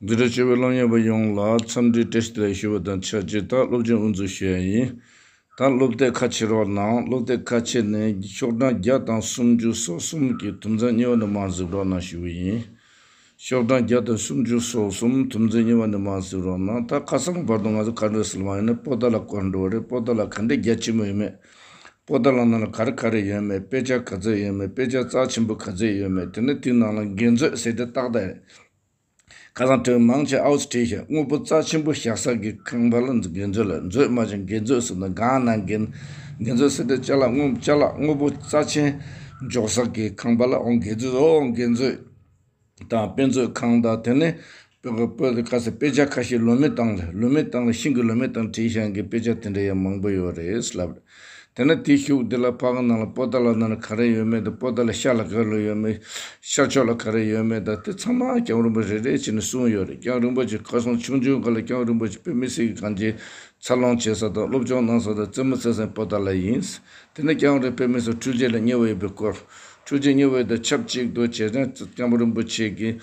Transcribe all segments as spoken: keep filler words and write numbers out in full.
འཛིན་གྲྭ་བཅུ་པའི་སློབ་གཉེར་བ་ཡོངས་ལ་འཚམས་འདྲི་བཀྲ་ཤིས་བདེ་ལེགས་ཞུ་བ་དང་ཆབས་ཅིག་ད་སློབ་སྦྱོང་དབུ་འཛུགས་ཞུ་ཡ་ཡིན། ད་སློབ་དེབ་ཁ་ཕྱེ་རོགས་གནང་། སློབ་དེབ་ཁ་ཕྱེ་ནས་ཤོག་གྲངས་བརྒྱ་དང་སུམ་ཅུ་སོ་གསུམ་གྱི་དུམ་མཚམས་གཉིས་པ་ནས་མར་གཟིགས་རོགས་གནང་ཞུ་གི་ཡིན། ཤོག་གྲངས་བརྒྱ་དང་སུམ་ཅུ་སོ་གསུམ་དུམ་མཚམས་གཉིས་པ་ནས་མར་གཟིགས་རོགས་གནང་། ད་ཁ་སང་བར་དུ་ང་ཚོ་ག་འདྲ་ཟེར་བ་ཡིན་ན་པོ་ཏཱ་ལ་སྐོར་འགྲོ་བ་རེད། པོ་ཏཱ་ལ་ག་འདྲ་རྒྱ་ཆེན་པོ་ཡོད་མེད། པོ་ཏཱ་ལ་ནང་ལ་ག་རེ་ག་རེ་ཡོད་མེད། དཔེ་ཆ་ག་ཚོད་ཡོད་མེད། དཔེ་ཆ་རྩ་ཆེན་པོ་ག་ཚོད་ཡོད་མེད། དེ་ནས་དེའི་ནང་ལ་འགན་མཛོད་ཟེར་དེ་ཏག་ཏག་རེད། ཁ་སང་དོན་མང་ཆེ་ཨའུ་སི་ཁྲིད་ཤག་དངོས་པོ་རྩ་ཆེན་པོ་བཞག་ས་གི་ཁང་པ་ལ་འགན་མཛོད་ལ་མཛོད་མ་བྱུང་འགན་མཛོད་ཟེར་ན་གང་ན་འགན། འགན་མཛོད་ཟེར་དེ་ཅ་ལག་དངོས་ཅ་ལག་དངོས་པོ་རྩ་ཆེན་འཇོག་ས་གི་ཁང་པ་ལ་འོང་འགན་མཛོད་འོང་འགན་མཛོད། དང་དཔེ་མཛོད་ཁང་དང་དེ་ནས་དཔེ་དཔེ་ཁ་སང་དཔེ་ཆ་ཁ་ཤས་ལོ་མའི་སྟེང་ལ་ལོ་མའི་སྟེང་ལ་ཤིང་གི་ལོ་མའི་སྟེང་བྲིས་བཞག་གི་དཔེ་ཆ་དེ་འདྲ་ཡང་མང་པོ་ཡོད་རེད་ལབ་རེད། དེ་ནས་དེའི་གཞུག་དེ་ལ་ཕ་གི་ནང་ལ་པོ་ཏཱ་ལ་ནང་ལ་ག་རེ་ཡོད་མེད་དང་པོ་ཏཱ་ལ་ཤར་ལ་ག་རེ་ཡོད་མེད། ཤར་ཕྱོགས་ལ་ག་རེ་ཡོད་མེད་དང་དེ་ཚང་མ་སྐྱབས་མགོན་རིན་པོ་ཆེ་རེ་རེ་བྱས་ནས་གསུངས་ཡོད་རེད། སྐྱབས་མགོན་རིན་པོ་ཆེ་ཁ་སང་ཆུང་ཆུང་སྒང་ལ་སྐྱབས་མགོན་རིན་པོ་ཆེ་དཔེ་མི་སྲིད་ཀྱི་གང་ཅི། འཚར་ལོངས་བྱེད་ས་དང་སློབ་སྦྱོང་གནང་ས་དང་རྩེད་མོ་རྩེ་ས་པོ་ཏཱ་ལ་ཡིན། དེ་ནས་སྐྱབས་མགོན་རིན་པོ་ཆེ་འཕྲུལ་ཆས་ལ་མཉེས་པོ་ཡོད་པའི་སྐོར། འཕྲུལ་ཆས་མཉེས་པོ་ཡོད་དང་ཆབས་ཅིག་ཏུ་བྱས་ཙང་སྐྱབས་མགོན་རིན་པོ་ཆེ་གིས་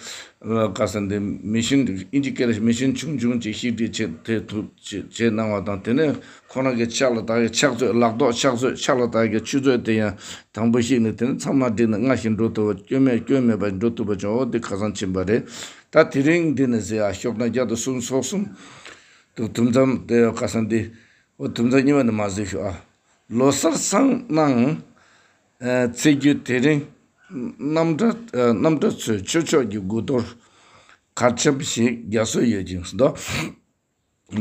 ག་ས་འདི་མི་ཤིན་ཨིན་ཇི་སྐད་ལ་མི་ཤིན་ཆུང་ཆུང་ཅིག་ཤིག་སྒྲིག་བྱེད་དེ་ཐུབ་བྱེད་གནང་བ་དང་དེ་ནས་ཁོ་རང་གི་ཕྱག་ལ་བཏགས་ཡ་ཕྱག་མཛོད་ལག་ཐོགས་ཕྱག་མཛོད་ཕྱག་ལ་བཏགས་ཡ་ཆུ་མཛོད་དེ་ཡང་དང་པོ་ཤིག་ནས་དེ་ནས་ཚང་མ་སྒྲིག་ནས་སྔར་བཞིན་འགྲོ་ཐུབ་པ་སྐྱོན་མེད་སྐྱོན་མེད་པ་འགྲོ་ཐུབ་པ་བྱུང་འོ་དེ་ཁ་སང་ཕྱིན་པ་རེད། ད་དེ་རིང་འདི་ནས་ཟེར་ཡ་ཤོག་གྲངས་བརྒྱ་དང་སུམ་ཅུ་སོ་གསུམ། དུ་དུམ་མཚམས་དེ་ཁ་སང་འདི། འོ་དུམ་མཚམས་གཉིས་པ་ནས་མར་གཟིགས་ཤོག་ཨ། ལོ་གསར་སང་གནང་། ཨ། ཚེས་རྒྱུན་དེ་རིང་། རྣམ་གྲྭ་ཨ། རྣམ་གྲྭ་ཚོས་ཆོས་ཕྱོགས་ཀྱི་དགུ་གཏོར་གར་འཆམ་ཞིག་རྒྱག་སྲོལ་ཡོད་ཅིང་ཟེར་དོ།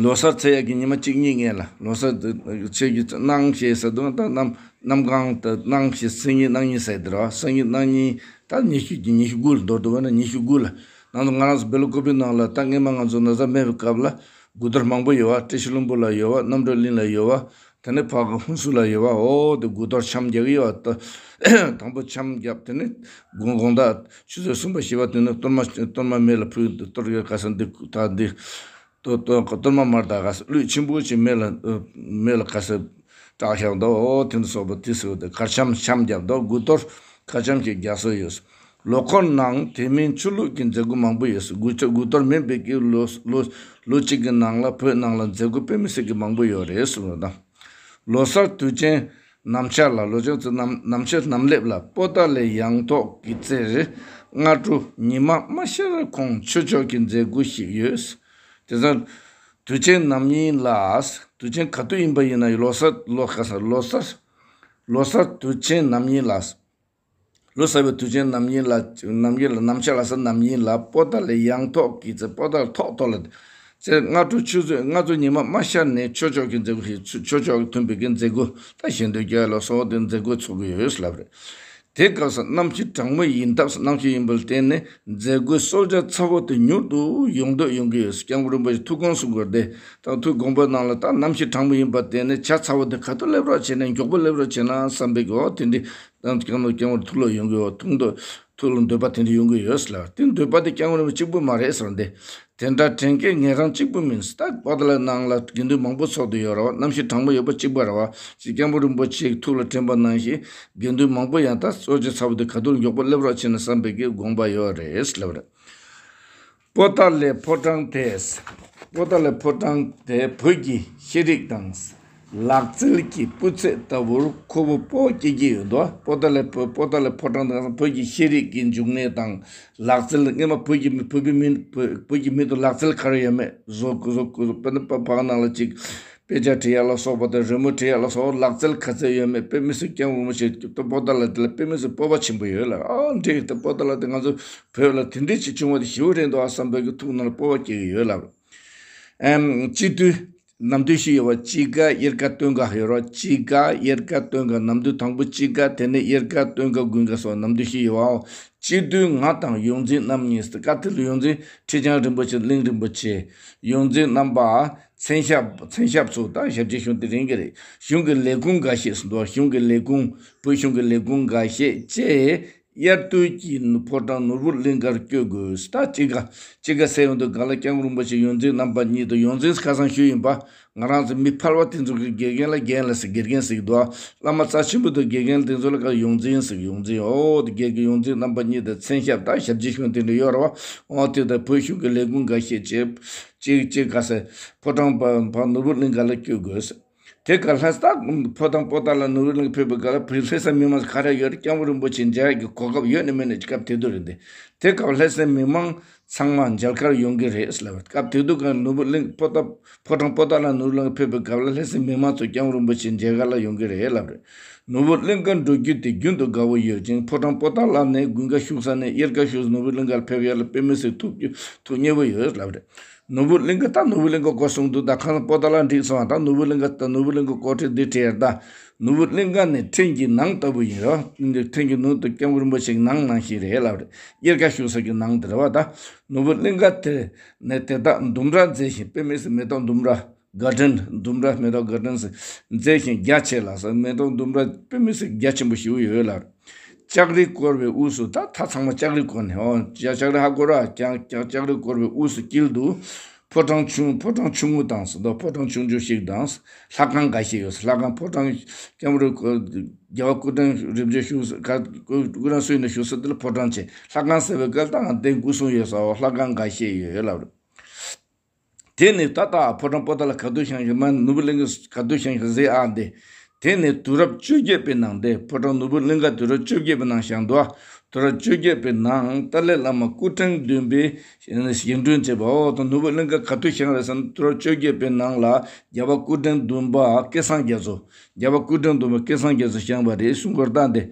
ལོ་གསར་ཚེས་ཡག་གི་ཉི་མ་གཅིག་གཉིས་སྔོན་ལ་ལོ་གསར་དུ་ཆོས་ཀྱི་གནང་ཞེས་ཟེར་དོ། ད་གནམ་གནམ་གང་དུ་གནང་ཞེས་སང་ཉིན་གནངས་ཉིན་ཟེར་དེ་ར་སང་ཉིན་གནངས་ཉིན་ད་ཉི་ཤུ་གི་ཉི་ཤུ་དགུ་ལ་མདོར་བསྡུ་བ་ན་ཉི་ཤུ་དགུ་ལ་ང་ཚོ་ང་རང་ཚོ་སྦེལ་ཀོབ་པི་ནང་ལ་ད་སྔོན་མ་ང་ཚོ་ན་ཚ་མེད་པའི་སྐབས་ལ། དགུ་གཏོར་མང་པོ་ཡོད་བ། བཀྲ་ཤིས་ལྷུན་པོ་ལ་ཡོད་བ། རྣམ་གྲོལ་གླིང་ལ་ཡོད་བ། དེ་ནས་ཕ་གི་ཧུན་སུར་ལ་ཡོད་བ། འོ་དེ་དགུ་གཏོར་འཆམ་རྒྱག་གི་ཡོད་བ། དང་པོ་འཆམ་རྒྱབ་དེ་ནས་དགོང་དགོང་དག་ཆུ་ཚོད་གསུམ་པ་བཞི་པ་དེ་ནས་གཏོར་མ་གཏོར་མ་མེ་ལ་ཕུལ་གཏོར་ཡོད་ག་ས་འདི་ད་འདི་གཏོར་གཏོར་མ་མར་དག་ག་ས་གླུད་ཆེན་པོ་ཅིག་མེ་ལ་མེ་ལ་ག་ས་བཀྲག་བཞག་འདུག་འོ་དེ་ཚོ་སོགས་པ་དེ་ཟེར་བ་དེ་གར་འཆམ་འཆམ་རྒྱབ་འདུག་དགུ་གཏོར་གར་འཆམ་ཞིག་རྒྱག་སྲོལ་ཡོད། ལོ་འཁོར་ནང་དེ་མིན་ཆོས་ལུགས་ཀྱི་མཛད་སྒོ་མང་པོ་ཡོད། དགུ་ཆ་དགུ་གཏོར་མིན་པའི་གི་ལོ་ལོ་ལོ་གཅིག་གི་ནང་ལ་བོད་ནང་ལ་མཛད་སྒོ་དཔེ་མི་སྲིད་ཀྱི་མང་པོ་ཡོད་རེད་གསུངས་པ་དང་། ལོ་གསར་དུས་ཆེན་ནམ་ཕྱེད་ལ་ལོ་ཆེན་ཚོ་ནམ་ནམ་ཕྱེད་ནམ་སླེབས་ལ་པོ་ཏཱ་ལའི་ཡང་ཐོག་གི་རྩེར་སྔ་དྲོ་ཉི་མ་མ་ཤར་གོང་ཆོས་ཕྱོགས་ཀྱི་མཛད་སྒོ་ཞིག་ཡོད། དེ་ཚོ་དུས་ཆེན་ནམ་ཡིན་ལ། དུས་ཆེན་ག་དུས་ཡིན་པ་ཡིན་ན་ལོ་གསར་ལོ་ག་ས་ལོ་གསར་ལོ་གསར་དུས་ཆེན་ནམ་ཡིན་ལ། ལོ་གསར་པའི་དུས་ཆེན་ནམ་ཡིན་ལ་ནམ་ཡིན་ལ་ནམ་ཕྱེད་ལ་ས་ནམ་ཡིན་ལ་པོ་ཏཱ་ལའི་ཡང་ཐོག་གི་ཚེ་པོ་ཏཱ་ལ་ཐོག་ཐོག་ལ་ཚེ་སྔ་དྲོ་ཆུ་ཚོད་སྔ་ཚོད་ཉི་མ་མ་ཤར་ནས་ཆོས་ཕྱོགས་ཀྱི་མཛད་སྒོ་ཞིག་ཆོས་ཕྱོགས་ཀྱི་མཐུན་པའི་གི་མཛད་སྒོ་ད་ཞལ་འདོན་རྒྱག་ལ་སོགས་དེ་མཛད་སྒོ་ཚོགས་ཀྱི་ཡོད་ལབ་རེད། དེ་སྐབས་སུ་གནམ་གཤིས་གྲང་མོ་ཡིན་སྟབས་གནམ་གཤིས་ཡིན་པ་ལ་བརྟེན་ནས་མཛད་སྒོའི་གསོལ་ཇ་ཚ་བོ་དེ་མྱུར་དུ་ཡོང་འདོད་ཡོང་གི་ཡོད། སྐྱབས་མགོན་རིན་པོ་ཆེ་ཐུགས་དགོངས་གསུང་དགོས་ཏེ་དང་ཐུགས་དགོངས་པའི་ནང་ལ་ད་གནམ་གཤིས་གྲང་མོ་ཡིན་པ་བརྟེན་ནས་ཇ་ཚ་བོ་དེ་ག་དུས་སླེབས་རོགས་བྱས་ན་མགྱོགས་པོ་སླེབས་རོགས་བྱས་ན་བསམ་པའི་གི་འོ་དེ་འདྲའི་ད་སྐྱབས་མགོན་སྐྱབས་མགོན་ཐུགས་ལ་ཡོང་གི་ཡོད། ཐུགས་འདོད་ཐུགས་ལ་འདོད་པ་དེ་འདྲ་ཡོང་གི་ཡོད་ཟེར་ལ་དེ་འདོད་པ་དེ་སྐྱབས་མགོན་རིན་པོ་ཆེ་གཅིག་པུ་མ་རེད་ཟེར་འདི། དེ་འདྲ་དྲན་སྐལ་ངེད་རང་གཅིག་པུ་མིན། ད་པོ་ཏཱ་ལའི་ནང་ལ་དགེ་འདུན་མང་པོ་ཚོགས་བསྡད་ཡོད་རེད་བ། གནམ་གཤིས་གྲང་མོ་ཡོད་པ་གཅིག་པ་རེད་བ། ཅེས་སྐྱབས་མགོན་རིན་པོ་ཆེའི་ཐུགས་ལ་དྲན་པ་ནང་བཞིན་དགེ་འདུན་མང་པོ་ཡང་ད་གསོལ་ཇ་ཚ་བོ་དེ་ག་དུས་མགྱོགས་པོ་སླེབས་རོགས་བྱས་ན་བསམ་པའི་གི་དགོངས་པ་ཡོད་རེད་ལབ་རེད། པོ་ཏཱ་ལའི་ཕོ་བྲང་དེ། པོ་ཏཱ་ལའི་ཕོ་བྲང་དེ་བོད་ཀྱི་ཤེས་རིག་དང་། ལག་རྩལ་གྱི་སྤུས་ཚད་ལྟ་བུར་ཁོ་བོ་སྤོབས་པ་སྐྱེ་གི་ཡོད་དོ། པོ་ཏཱ་ལའི་ཕོ་པོ་ཏཱ་ལའི་ཕོ་བྲང་དེ་བོད་ཀྱི་ཤེས་རིག་གི་འབྱུང་གནས་དང་། ལག་རྩལ་སྔོན་མ་བོད་ཀྱི་མི་བོད་པའི་མི་བོད་བོད་ཀྱི་མི་དུ་ལག་རྩལ་ག་རེ་ཡོད་མེད་བཟོ་བཟོ་བཟོ་དཔེར་ན་པ་ཕག་ནང་ལ་ཅིག་དཔེ་ཆ་བྲི་ཡ་ལ་སོགས་པ་དང་རི་མོ་བྲི་ཡ་ལ་སོགས་ལག་རྩལ་ག་ཚད་ཡོད་མེད་དཔེ་མི་སྲིད་སྐྱབས་མགོན་རིན་པོ་ཆེ་ཏུ་པོ་ཏཱ་ལ་དེ་ལ་དཔེ་མི་སྲིད་སྤོབས་པ་ཆེན་པོ་ཡོད་ལ་ཨ་འདྲེ་ཏུ་པོ་ཏཱ་ལ་དེ་ང་ཚོ་བོད་ལ་དེ་འདྲས་ཅིག་བྱུང་བ་དེ་ཞེ་པོ་རེད་འདུག་ཨ་བསམ་པའི་གི་ཐུགས་ནང་ལ་སྤོབས་པ་སྐྱེ་གི་ཡོད་ལ། ཨེམ། སྤྱི་འཐུས། ནམ་དུས་ཤིག་ཡོད་པ་དཔྱིད་ཀ་དབྱར་ཀ་སྟོན་ཀ་ཡོད་རེད། དཔྱིད་ཀ་དབྱར་ཀ་སྟོན་ཀ་ནམ་དུས་དང་པོ་དཔྱིད་ཀ་དེ་ནས་དབྱར་ཀ་སྟོན་ཀ་དགུན་ཀ་སོགས་ནམ་དུས་ཤིག་ཡོད་པའོ། སྤྱི་འཐུས་ང་དང་ཡོངས་འཛིན་རྣམ་གཉིས་སུ་བཀའ་ཐིལ་ཡོངས་འཛིན་ཁྲི་བྱང་རིན་པོ་ཆེ་གླིང་རིན་པོ་ཆེ་ཡོངས་འཛིན་རྣམ་པ་མཚན་ཞབས་མཚན་ཞབས་སུ་དང་ཞབས་ཕྱི་གཞུང་དེ་རིང་གི་རེད། གཞུང་གི་ལས་ཁུངས་འགའ་ཤས་སུ་འདུག་གཞུང་གི་ལས་ཁུངས་བོད་གཞུང་གི་ལས་ཁུངས་འགའ་ཤས་བཅས། དབྱར་དུས་ཀྱི་ཕོ་བྲང་ནོར་བུ་གླིང་གར་བསྐྱོད་དགོས། ད་དཔྱིད་ཀ་དཔྱིད་ཀ་ཟེར་ཡོང་དུས་ག་ལ་སྐྱབས་མགོན་རིན་པོ་ཆེ་ཡོངས་འཛིན་རྣམ་པ་གཉིས་དང་། ཡོངས་འཛིན་ཁ་སང་ཞུས་ཡིན་པ། ང་རང་ཚོ་མི་ཕལ་བ་དེ་ཚོ་གི་དགེ་རྒན་ལ་དགེ་རྒན་ལ་ཟེར། དགེ་རྒན་ཟེར་གི་འདུག་ཨ། བླ་མ་རྩ་ཆེན་པོ་དང་དགེ་རྒན་དེ་ཚོ་ལ་ག་ཡོངས་འཛིན་ཟེར། ཡོངས་འཛིན། འོ་དེ་དགེ་རྒན་ཡོངས་འཛིན་རྣམ་པ་གཉིས་དང་། མཚན་ཞབས་དང་ཞབས་རྗེས་གཞུང་དེ་འདྲ་ཡོད་རེད་བ། འོ་དེ་དང་བོད་གཞུང་གི་ལས་ཁུངས་འགའ་ཤས་བཅས། གཅིག་གཅིག་ག་ཟེར། ཕོ་བྲང་པ་པ་ནོར་བུ་གླིང་ག་ལ་བསྐྱོད་དགོས་ཟེར། དེ་ག་ལྷ་ས་ཕོ་བྲང་པོ་ཏཱ་ལ་ནོར་བུ་གླིང་ཕེབས་པའི་སྐབས་ལ་བོད་ལྷ་ས་མི་མང་ག་རེ་ཡོད་རེད། སྐྱབས་མགོན་རིན་པོ་ཆེ་མཇལ་ཡག་གི་གོ་སྐབས་ཡོད་ནི་མེད་ནི་སྐབས་དེ་དུས་རེད་འདི། དེ་སྐབས་ལྷ་སའི་མི་མང་ཚང་མ་མཇལ་ཁར་ཡོང་གི་རེད་ལབ། སྐབས་དེ་དུས་ཀྱང་ནོར་བུ་གླིང་ཕོ་བྲང་ཕོ་བྲང་པོ་ཏཱ་ལ་ནོར་བུ་གླིང་ཕེབས་པའི་སྐབས་ལ་ལྷ་སའི་མི་མང་ཚོ་སྐྱབས་མགོན་རིན་པོ་ཆེ་མཇལ་ཁ་ལ་ཡོང་གི་རེད་ལབ་རེད། ནོར་བུ་གླིང་ཁར་འགྲོ་རྒྱུ་དེ་རྒྱུན་དུ་དགའ་བོ་ཡོད་ཅིང་། ཕོ་བྲང་པོ་ཏཱ་ལ་ནས་དགུན་ཁ་བཞུགས་ས་ནས་དབྱར་ཁ་བཞུགས་ནོར་བུ་གླིང་ཁར་ཕེབས་ཡག་ལ་དཔེ་མི་སྲིད་ཐུགས་ཐུགས་མཉེས་པོ་ཡོད་ལབ་རེད། ནོར་བུ་གླིང་ཁ་ད་ནོར་བུ་གླིང་ཁ་སྐོར་གསུངས་འདུག་ད་ཁ་སང་པོ་ཏཱ་ལ་འགྲིག་སོང་བ། ད་ནོར་བུ་གླིང་ཁ་ད་ནོར་བུ་གླིང་ཁ་སྐོར་ཁྲིད་འདི་བྲིས་ཡག་ད། ནོར་བུ་གླིང་ཁ་ནི་ཕྲན་གྱི་ནང་ལྟ་བུ་ཡིན་རོ། ཕྲན་གྱི་ནང་དུ་སྐྱབས་མགོན་རིན་པོ་ཆེའི་ནང་ནང་བཞིན་རེད་ལབ་རེད། དབྱར་ཁ་བཞུགས་ས་གི་ནང་དེ་རེད་བ། ད་ནོར་བུ་གླིང་ཁ་དེ་ནས་དེ་དག་ལྡུམ་ར་མཛེས་ཤིང་། དཔེ་མི་སྲིད་མེ་ཏོག་ལྡུམ་ར། གར་ཌེན་ལྡུམ་ར། མེ་ཏོག་གར་ཌེན་མཛེས་ཤིང་རྒྱ་ཆེ་ལ་ཟེར། མེ་ཏོག་ལྡུམ་ར་དཔེ་མི་སྲིད་རྒྱ་ཆེན་པོ་ཞིག་ཡོད་ལ། ལྕགས་རིས་བསྐོར་བའི་དབུས་སུ། ད་ད་ཚང་མ་ལྕགས་རིས་བསྐོར་ནས། ཨོ་ལྕགས་རིས་ཧ་གོ་ར། ལྕགས་ལྕགས་ལྕགས་རིས་བསྐོར་བའི་དབུས་སུ་དཀྱིལ་དུ་ཕོ་བྲང་ཆུང་། ཕོ་བྲང་ཆུང་ངུ་དང་ཟེར། ད་ཕོ་བྲང་ཆུང་ཆུང་ཞིག་དང་། ལྷ་ཁང་འགའ་ཤས་ཡོད། ལྷ་ཁང་ཕོ་བྲང་སྐྱབས་མགོན་རྒྱལ་བ་སྐུ་ཕྲེང་རིམ་བྱོན་བཞུགས་ས་ག་སྐུ་ཕྲེང་སུ་ཡིན་ན་བཞུགས་ས་དེ་ལ་ཕོ་བྲང་བྱས། ལྷ་ཁང་ཟེར་བའི་སྐབས་ད་ང་དེ་སྐུ་གསུང་ཡོད་ས། ལྷ་ཁང་འགའ་ཤས་ཡོད་ལབ་རེད། དེ་ནས་ད་ལྟ་ཕོ་བྲང་པོ་ཏཱ་ལ་ག་དུས་བཞེངས་ཤིང་། མ་ནོར་བུ་གླིང་ག་ག་དུས་བཞེངས་ཤིང་ཟེར་ཨ་འདི། དེ་ནས་དུས་རབས་བཅོ་བརྒྱད་པའི་ནང་དེ། ཕོ་བྲང་ནོར་བུ་གླིང་ག་དུས་རབས་བཅོ་བརྒྱད་པའི་ནང་བཞེངས་འདུག་དུས་རབས་བཅོ་བརྒྱད་པའི་ནང་ཏཱ་ལའི་བླ་མ་སྐུ་ཕྲེང་བདུན་པས་བཞེངས་སྐྲུན་བྱས་པ། འོ་ད་ནོར་བུ་གླིང་ག་ག་དུས་བཞེངས་རེད་ཟེར་ན། དུས་རབས་བཅོ་བརྒྱད་པའི་ནང་ལ་རྒྱལ་བ་སྐུ་ཕྲེང་བདུན་པ་སྐལ་བཟང་རྒྱ་མཚོ། རྒྱལ་བ་སྐུ་ཕྲེང་བདུན་པ་སྐལ་བཟང་རྒྱ་མཚོ་བཞེངས་པ་རེད་གསུང་གི་ཡོད་རེད་ད་འདི།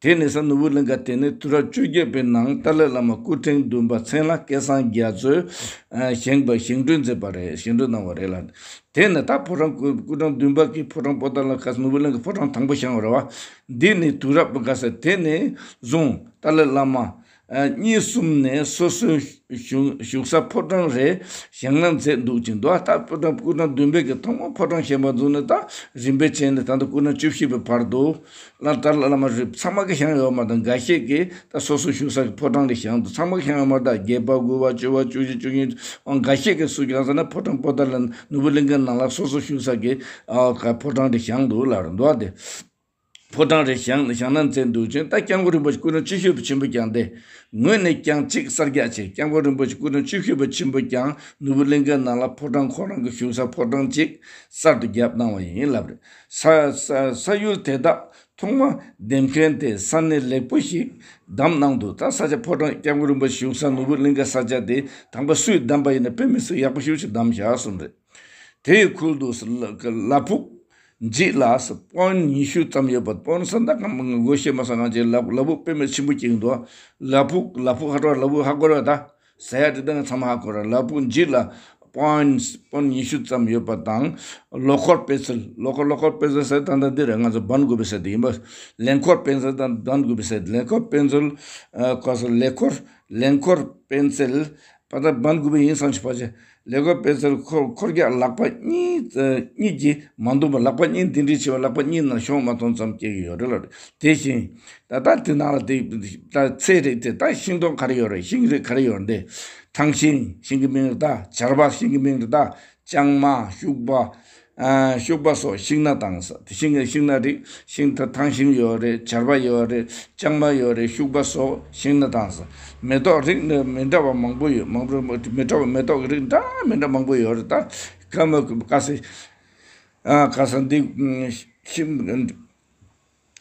དེ་ནས་ས་ནོར་བུ་གླིང་ག་དེ་ནི་དུས་རབས་བཅོ་བརྒྱད་པའི་ནང་ཏཱ་ལའི་བླ་མ་སྐུ་ཕྲེང་བདུན་པ་མཚན་ལ་སྐལ་བཟང་རྒྱ་མཚོས་ཨ་བཞེངས་པ། བཞེངས་སྐྲུན་མཛད་པ་རེད། བཞེངས་སྐྲུན་གནང་བ་རེད་ལ། དེ་ནས་ད་ཕོ་བྲང་སྐུ་སྐུ་ཕྲེང་བདུན་པ་གིས་ཕོ་བྲང་པོ་ཏཱ་ལ་ག་ས་ནོར་བུ་གླིང་ག་ཕོ་བྲང་དང་པོ་བཞེངས་པ་རེད་བ། འདི་ནི་དུས་རབས་ག་ས་དེ་ནས་བཟུང་ཏཱ་ལའི་བླ་མ་ཨ་གཉིས་གསུམ་ནས་སོ་སོའི་བཞུགས་བཞུགས་ས་ཕོ་བྲང་རེ་བཞེངས་གནང་མཛད་འདུག་ཅིང་འདུག་ད་ཕོ་བྲང་སྐུ་ཕྲེང་བདུན་པའི་གི་ཐོག་མ་ཕོ་བྲང་བཞེངས་པ་བཟུང་ནས་ད་རིམ་པས་བྱས་ནས་ད་ལྟ་སྐུ་ཕྲེང་བཅུ་བཞི་པའི་བར་དུ། བླ་ཏཱ་ལའི་བླ་མ་རེ་ཚང་མ་གིས་བཞེངས་ཡོད་མ་རེད། འགའ་ཤས་ཀྱིས་ད་སོ་སོ་བཞུགས་ས་གི་ཕོ་བྲང་རེ་བཞེངས་འདུག་ཚང་མ་གིས་བཞེངས་ཡོད་མ་རེད། ད་བརྒྱད་པ་དགུ་པ་བཅུ་པ་བཅུ་བཞི་བཅུ་གཉིས། འོ་འགའ་ཤས་ཀྱིས་སུ་བཞེངས་ཟེར་ན་ཕོ་བྲང་པོ་ཏཱ་ལ་ནོར་བུ་གླིང་གའི་ནང་ལ་སོ་སོ་བཞུགས་ས་གི་ཨ་ག་ཕོ་བྲང་རེ་བཞེངས་འདུག་ལབ་རེད་འདུག་ཨ་དེ། ཕོ་བྲང་རེ་བཞེངས་བཞེངས་གནང་མཛད་འདུག་ཅིང་། ད་སྐྱབས་མགོན་རིན་པོ་ཆེ་སྐུ་ཕྲེང་བཅུ་བཞི་པ་ཆེན་པོ་ཀྱང་དེ་ངོས་ནས་ཀྱང་གཅིག་གསར་རྒྱག་བྱས། སྐྱབས་མགོན་རིན་པོ་ཆེ་སྐུ་ཕྲེང་བཅུ་བཞི་པ་ཆེན་པོ་ཀྱང་ནོར་བུ་གླིང་གའི་ནང་ལ་ཕོ་བྲང་ཁོ་རང་གི་བཞུགས་ས་ཕོ་བྲང་གཅིག་གསར་དུ་བརྒྱབ་གནང་བ་ཡིན་ལབ་རེད། ས་ས་ས་ཡུལ་དེ་དག་ཐོག་མ་འདེམས་མཁན་དེ་ས་གནས་ལེགས་པོ་ཞིག་བདམས་གནང་འདུག་ད་ས་ཆ་ཕོ་བྲང་སྐྱབས་མགོན་རིན་པོ་ཆེ་བཞུགས་ས་ནོར་བུ་གླིང་ག་ས་ཆ་དེ་དང་པོ་སུས་བདམས་པ་ཡིན་ན་དཔེ་མི་སྲིད་ཡག་པོ་ཞེ་པོ་ཅིག་བདམས་བཞག་གསུངས་རེད། དེའི་ཁུལ་དུ་ལ་ལ་ཕུག་འཇིག་ལ་ས་པོན་ཉི་ཤུ་ཙམ་ཡོད་པ། པོན་ས་ད་གང་མང་ངོ་ཤེས་མ་སོང་། ང་ཚོའི་ལ་ལ་ཕུག་དཔེ་མི་ཆེན་པོ་ཅིག་འདུག་ལ་ཕུག་ལ་ཕུག་ཧ་ཀོ་ར། ལ་ཕུག་ཧ་ཀོ་ར་ད་ཟེར་ཡ་དེ་ད་ང་ཚང་མ་ཧ་ཀོ་ར། ལ་ཕུག་འཇིག་ལ་པོན་པོན་ཉི་ཤུ་ཙམ་ཡོད་པ་དང་། ལོ་འཁོར་དཔེ་ཚལ། ལོ་འཁོར་ལོ་འཁོར་དཔེ་ཚལ་ཟེར་ད་ལྟ་འདི་རེད། ང་ཚོ་བན་དགོན་པའི་ས་དེ་ཡིན་པ། ལེན་འཁོར་དཔེ་ཚལ་དང་བན་དགོན་པའི་ས། ལེན་འཁོར་དཔེ་ཚལ་ཨ་ག་ས་ལེན་འཁོར་ལེན་འཁོར་དཔེ་ཚལ་པ་ད་བན་དགོན་པའི་ཡིན་བསམ་ཞིག་པ་ཆེ། ལེན་འཁོར་དཔེ་ཚལ་འཁོར་འཁོར་རྒྱག་ལག་པ་གཉིས་ཨ་གཉིས་ཀྱིས་མ་འདུམ་པ། ལག་པ་གཉིས་འདི་འདྲའི་ཆེ་བ་ལག་པ་གཉིས་ནང་ཤོང་མ་ཐོང་ཙམ་སྐྱེ་གི་ཡོད་རེད་ལ། དེ་བཞིན་ད་ད་དེ་ནང་ལ་དེ་ད་ཚལ་རིགས་དེ་ད་ཤིང་ཏོག་ག་རེ་ཡོད་རེད། ཤིང་རིགས་ག་རེ་ཡོད་རེད། ཐང་ཤིང་། ཤིང་གི་མིང་རེད་ད། བྱར་པ་ཤིང་གི་མིང་རེད་ད། ལྕང་མ། ཤུག་པ། ཨ་ཤུག་པ་སོགས་ཤིང་སྣ་དང་ས། དེ་ཤིང་ཤིང་སྣ་རིགས། ཤིང་ད་ཐང་ཤིང་ཡོད་རེད། བྱར་པ་ཡོད་རེད། ལྕང་མ་ཡོད་རེད། ཤུག་པ་སོགས་ཤིང་སྣ་དང་ས། མེ་ཏོག་རིགས་ནི་མི་འདྲ་བ་མང་པོ་ཡོད། མང་པོ་མི་འདྲ་བ་མེ་ཏོག་གི་རིགས་འདྲ་མི་འདྲ་མང་པོ་ཡོད་རེད་ད། ཀ་མ་ཀ་སེ། ཨ་ཀ་ས་འདི་ཤིང་།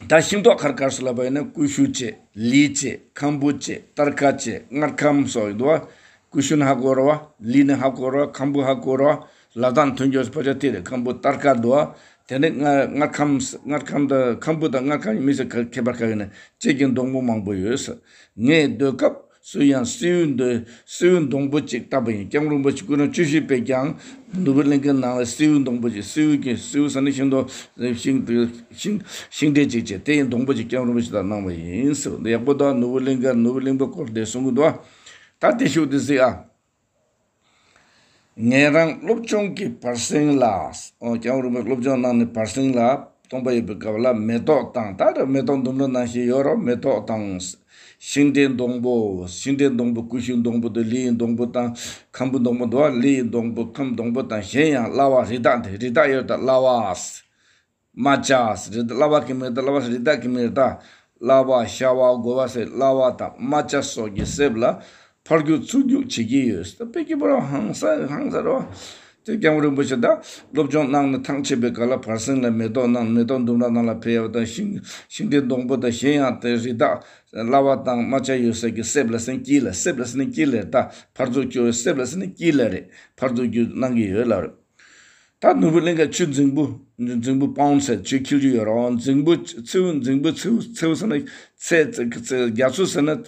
ད་ཤིང་ཏོག་ག་རེ་ག་རེ་ཟེར་ལབ་པ་ཡིན་ན། ཀུ་ཤུ་བྱས། ལི་བྱས། ཁམ་བུ་བྱས། སྟར་ཁ་བྱས། མངར་ཁམ་སོགས་ཡོད་དོ། ཀུ་ཤུ་ནི་ཧ་གོ་ར་བ། ལི་ནི་ཧ་གོ་ར་བ། ཁམ་བུ་ཧ་གོ་ར་བ། ལ་དྭགས་ཐོན་རྒྱུ་ཕལ་ཆེར་དེ་རེད། ཁམ་བུ་སྟར་ཁ་འདུག་དེ་ནས་མངར་མངར་ཁམ། མངར་ཁམ་དང་ཁམ་བུ་དང་མངར་ཁམ་མི་སེར་ཁ་ཁྱད་པར་ག་ཡོད་ན། ལྕེ་གི་སྡོང་པོ་མང་པོ་ཡོད་ཟེར། ངས་སྡོད་སྐབས་སུ་ཡང་སེའུ་འདི་སེའུ་སྡོང་པོ་གཅིག་བཏབ་པ་ཡིན། སྐྱབས་མགོན་རིན་པོ་ཆེ་སྐུ་ཕྲེང་བཅུ་བཞི་པས་ཀྱང་ནོར་བུ་གླིང་གའི་ནང་ལ་སེའུ་སྡོང་པོ་གཅིག་སེའུ་གི་སེའུ་ཟེར་ན་ཤིང་ཏོག་ཤིང་ཤིང་ཤིང་འབྲས་གཅིག་བྱས། དེ་ཡི་སྡོང་པོ་གཅིག་སྐྱབས་མགོན་རིན་པོ་ཆེ་དང་གནང་བ་ཡིན་ཟེར། འདི་ཡག་པོ་དང་ནོར་བུ་གླིང་ག་ནོར་བུ་གླིང་པའི་སྐོར་དེ་གསུང་གི་འདུག་ད་དེ་ཤུགས་དེ་གཟིགས་ཨ། ངེད་རང་སློབ་སྦྱོང་གི་བར་གསེང་ལ། ཨོ་སྐྱབས་མགོན་རིན་པོ་ཆེ་སློབ་སྦྱོང་གནང་ནས་བར་གསེང་ལ། སྟོང་པ་ཡོད་པའི་སྐབས་ལ་མེ་ཏོག་དང་། ད་མེ་ཏོག་ལྡུམ་ར་ནང་བཞིན་ཡོད་རོ། མེ་ཏོག་དང་། ཤིང་འབྲས་སྡོང་པོ། ཤིང་འབྲས་སྡོང་པོ། ཀུ་ཤུ་སྡོང་པོ་དང་། ལི་ཡི་སྡོང་པོ་དང་། ཁམ་བུ་སྡོང་པོ་འདུག་བ། ལི་ཡི་སྡོང་པོ། ཁམ་སྡོང་པོ་དང་། གཞན་ཡང་གླ་བ། རི་དྭགས་དེ། རི་དྭགས་ཡོད་ད། གླ་བ། རྨ་བྱ། རི་དྭགས། གླ་བ་གི་མིང་ད། གླ་བ་རི་དྭགས་ཀྱི་མིང་ད། གླ་བ། ཤ་བ། དགོ་བ་ཟེར། གླ་བ་དང་རྨ་བྱ་སོགས་ཀྱི་གསེབ་ལ་ཕར་རྒྱུག་ཚུར་རྒྱུག་བྱེད་ཀྱི་ཡོད། ད་དཔེ་སྐྱིད་པོ་ར། ཧང་སང་ཧང་སང་རོ། དེ་སྐྱབས་མགོན་རིན་པོ་ཆེ་ད་སློབ་སྦྱོང་གནང་ནས་ཐང་ཆད་པའི་སྐབས་ལ་བར་གསེང་ལ་མེ་ཏོག་ནང་། མེ་ཏོག་ལྡུམ་ར་ནང་ལ་ཕེབས་པ་དང་། ཤིང་ཤིང་འབྲས་སྡོང་པོ་དང་། གཞན་ཡང་དེ་རི་དྭགས། གླ་བ་དང་རྨ་བྱ་ཡོད་ས་གི་གསེབ་ལ་ཟེར་ན་དཀྱིལ་ལ། གསེབ་ལ་ཟེར་ན་དཀྱིལ་ལ། ད་ཕར་ཚུར་སྐྱོད། གསེབ་ལ་ཟེར་ན་དཀྱིལ་ལ་རེད། ཕར་ཚུར་རྒྱུག་གནང་གི་ཡོད་ལ། ད་ནོར་བུ་གླིང་ག་ཆུ་རྫིང་བུ། རྫིང་བུ་པའུན་ཟེར་ཆུ་འཁྱིལ་རྒྱུ་ཡོད་རེད། རྫིང་བུ་མཚེའུ། རྫིང་བུ་མཚེའུ། མཚེའུ་ཟེར་ན་ཚེ། རྒྱ་མཚོ་ཟེར་ན་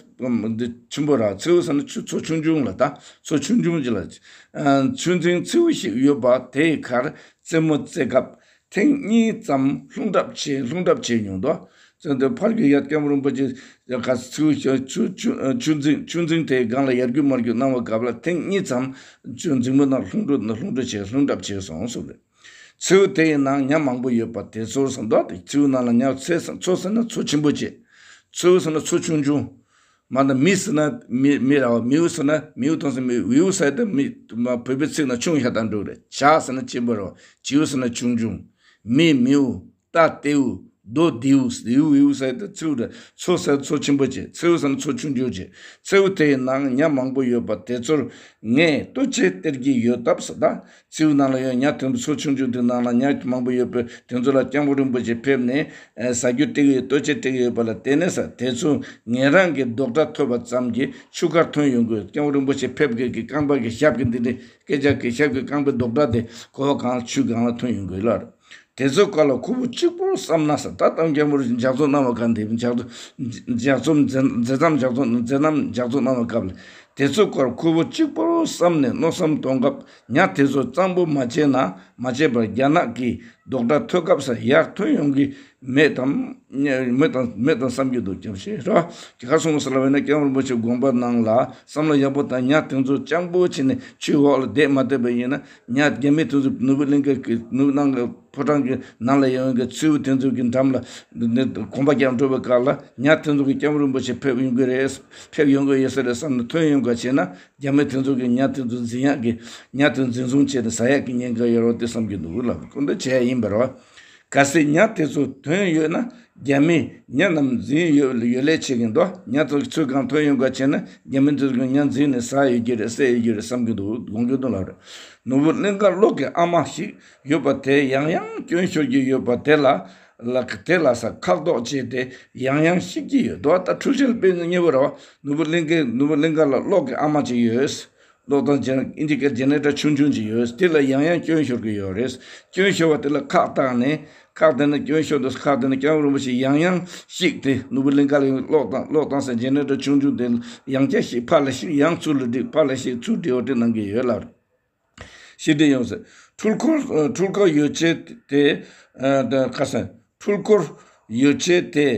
འདི་ཆེན་པོ་ར། མཚེའུ་ཟེར་ན་ཆུ་མཚོ་ཆུང་ཆུང་ལ། ད་མཚོ་ཆུང་ཆུང་ཅིག་ལ། ཆུ་རྫིང་མཚེའུ་ཞིག་ཡོད་པ་དེའི་ཁར་རྩེད་མོ་རྩེ་སྐབས་ཐེངས་གཉིས་ཙམ་ལྷུང་གྲབས་བྱས། ལྷུང་གྲབས་བྱས་མྱོང་འདུག་ཚེ་འདི་ཕར་རྒྱུག་ཡ། སྐྱབས་མགོན་རིན་པོ་ཆེ་ག་ཚུར་ཆུ་ཆུ་ཆུ་ཆུ་རྫིང་ཆུ་རྫིང་དེའི་སྒང་ལ་ཡར་རྒྱུག་མར་རྒྱུག་གནང་བའི་སྐབས་ལ་ཐེངས་གཉིས་ཙམ་ཆུ་རྫིང་བུ་ནང་ལྷུང་འགྲོ་ལྷུང་འགྲོ་བྱས། ལྷུང་གྲབས་བྱས་སོང་གསུངས་རེད། མཚེའུ་དེ་ཡི་ནང་ཉ་མང་པོ་ཡོད་པ་དེ་ཚོར་ཟེར་འདུག་དེ་མཚེའུ་ནང་ལ་ཉ། མཚེའུ་ཟེར་ན་མཚོ་ཆེན་པོ་བྱས། མཚེའུ་ཟེར་ན་མཚོ་ཆུང་ཆུང་། མ་ད་མི་ཟེར་ན་མི་མི་ར་བ། མིའུ་ཟེར་ན་མིའུ་གཏོང་ཟེར། མི་བིའུ་ཟེར་ཏེ་མི་བོད་པའི་ཚིག་ནང་ཆུང་ཡ་དང་འགྲོ་རེད། བྱ་ཟེར་ན་ཆེན་པོ་ར་བ། བྱིའུ་ཟེར་ན་ཆུང་ཆུང་། མི་མིའུ། ཏ་ཏེའུ། རྡོ་དེའུ། དེའུ་བིའུ་ཟེར་ཏེ་མཚེའུ་ར། མཚོ་ཟེར་མཚོ་ཆེན་པོ་བྱས། མཚེའུ་ཟེར་ན་མཚོ་ཆུང་ཆུང་བྱས། མཚེའུ་དེའི་ནང་ཉ་མང་པོ་ཡོད་པ་དེ་ཚོར་ངས་ལྟོ་ཆས་སྟེར་གྱི་ཡོད་སྟབས་ཟེར། ད་མཚེའུ་ནང་ལ་ཡོད་ཉ་དེ་ཚོ། མཚོ་ཆུང་ཆུང་དེ་ནང་ལ་ཉ་མང་པོ་ཡོད་པས་དེ་ཚོ་ལ་སྐྱབས་མགོན་རིན་པོ་ཆེ་ཕེབས་ནས་ཟ་རྒྱུ་སྟེར་གྱི་ཡོད། ལྟོ་ཆས་སྟེར་གྱི་ཡོད་པ་ལ་བརྟེན་ནས་ཟེར། དེ་ཚོ་ངེད་རང་གི་རྡོག་སྒྲ་ཐོས་པ་ཙམ་གྱིས་ཆུ་ཁར་ཐོན་ཡོང་དགོས། སྐྱབས་མགོན་རིན་པོ་ཆེ་ཕེབས་སྐབས་ཀྱི་རྐང་པ་གི་ཞབས་ཀྱི་འདི་འདྲའི་སྐད་ཆ་གི་ཞབས་ཀྱི་རྐང་པའི་རྡོག་སྒྲ་དེ་གོ་བ་གང་ལ་ཆུ་སྒང་ལ་ཐོན་ཡོང་དགོས་ལ། དེ་ཚོའི་སྐོར་ལ་ཁོ་བོ་གཅིག་པོར་བསམ་ན་ཟེར། ད་ལྟ་སྐྱབས་མགོན་རིན་པོ་ཆེ་ལྗགས་རྩོམ་གནང་བ་ག་འདི་ལྗགས་རྩོམ་མཛད་མཛད་རྣམ་ལྗགས་རྩོམ་མཛད་རྣམ་ལྗགས་རྩོམ་གནང་བའི་སྐབས་ལ། དེ་ཚོའི་སྐོར་ཁོ་བོ་གཅིག་པོར་བསམ་ནས་མནོ་བསམ་གཏོང་སྐབས་ཉ་དེ་ཚོ་གཙང་པོ་མ་བྱས་ན། མ་བྱས་པར་རྒྱ་ནག་གི་རྡོག་སྒྲ་ཐོས་སྐབས་སུ་ཡར་ཐོན་ཡོང་གི་མེད་དམ། མེད་དང་མེད་དང་བསམ་གྱི་འདུག་སྐྱབས་ཞེས་ར། ག་སོང་ཟེར་ལབ་པ་ཡིན་ན་སྐྱབས་མགོན་རིན་པོ་ཆེ་དགོངས་པ་ནང་ལ་བསམ་བློ་ཡག་པོ་དང་། ཉ་དེ་ཚོ་སྤྱང་པོ་བྱས་ནས་ཆུའི་འོག་ལ་བསྡད་མ་བསྡད་པ་ཡིན་ན། ཉ་རྒྱ་མི་དེ་ཚོ་ནོར་བུ་གླིང་ག་གི་ནོར་བུ་གླིང་ག་ཕོ་བྲང་གི་ནང་ལ་ཡོང་གི་མཚེའུ་དེ་ཚོ་གི་འགྲམ་ལ་གོམ་པ་རྒྱག་འགྲོ་བའི་སྐབས་ལ་ཉ་དེ་ཚོ་གི་སྐྱབས་མགོན་རིན་པོ་ཆེ་ཕེབས་ཡོང་གི་རེད། ཕེབས་ཡོང་གི་ཡོད་ས་རེད་བསམ་ནས་ཐོན་ཡོང་ག་བྱས་ན། རྒྱ་མི་དེ་ཚོ་གི་ཉ་དེ་ཚོ་འཛིན་ཡག་གི་ཉ་དེ་འཛིན་བཟུང་བྱས་ནས་ཟ་ཡག་གི་ཉེན་ཁ་ཡོད་རེད་དེ་བསམ་གྱི་འདུག་ལ། སྐུ་མདུན་བྱས་ཡིན་པ་རེད། གལ་སྲིད་ཉ་དེ་ཚོ་ཐོན་ཡོད་ན་རྒྱ་མིས་ཉ་རྣམས་འཛིན་ཡོད་ཡོད་ལས་བྱེད་ཀྱི་འདུག་ཉ་ཚོ་ཚོའི་སྒང་ཐོན་ཡོང་ག་བྱས་ན་རྒྱ་མི་དེ་ཚོ་གི་ཉ་འཛིན་ནས་ཟ་ཡོད་ཀྱི་རེད། བསད་ཡོད་ཀྱི་རེད་བསམ་གྱི་འདུག་དགོངས་ཀྱི་འདུག་ལ། རེད། ནོར་བུ་གླིང་ག་གློག་གི་ཨ་མ་ཞིག་ཡོད་པ་དེ་ཡང་ཡང་སྐྱོན་ཤོར་གྱི་ཡོད་པ་དེ་ལ་ལ་དེ་ལ་ས་ཁག་ཐོག་བྱས་ཏེ་ཡང་ཡང་བཤིག་གི་ཡོད་འདུག་ད་འཕྲུལ་ཆས་དཔེ་མཉེས་པོ་རེད་བ། ནོར་བུ་གླིང་གའི་ནོར་བུ་གླིང་ག་ལ་གློག་གི་ཨ་མ་ཅིག་ཡོད། གློག་དང་ཇེ་ཨིན་ཇི་སྐད་ཇེ་ནེ་ཊར་ཆུང་ཆུང་ཅིག་ཡོད། དེ་ལ་ཡང་ཡང་སྐྱོན་ཤོར་གི་ཡོད་རེད། སྐྱོན་ཤོར་བ་དེ་ལ་ཁག་བཏགས་ནས་ཁག་དེ་ནས་སྐྱོན་ཤོར་དུས་ཁག་དེ་ནས་སྐྱབས་མགོན་རིན་པོ་ཆེ་ཡང་ཡང་བཤིག་སྟེ་ནོར་བུ་གླིང་ག་ལ་གློག་དང་གློག་བཏང་ས་ཇེ་ནེ་ཊར་ཆུང་ཆུང་དེ་ཡང་བསྐྱར་བཤིག་ཕར་ལ་བཤིག་ཡང་ཚུར་ལ་བསྒྲིགས་ཕར་ལ་བཤིག་ཚུར་བསྒྲིགས་འོ་དེ་གནང་གི་ཡོད་ལ། ཞི་བདེ་ཡོང་ཟེར། འཕྲུལ་འཁོར་འཕྲུལ་འཁོར་ཡོ་བྱད་དེ་ག་ས་འཕྲུལ་འཁོར་ཡོ་བྱད་དེ་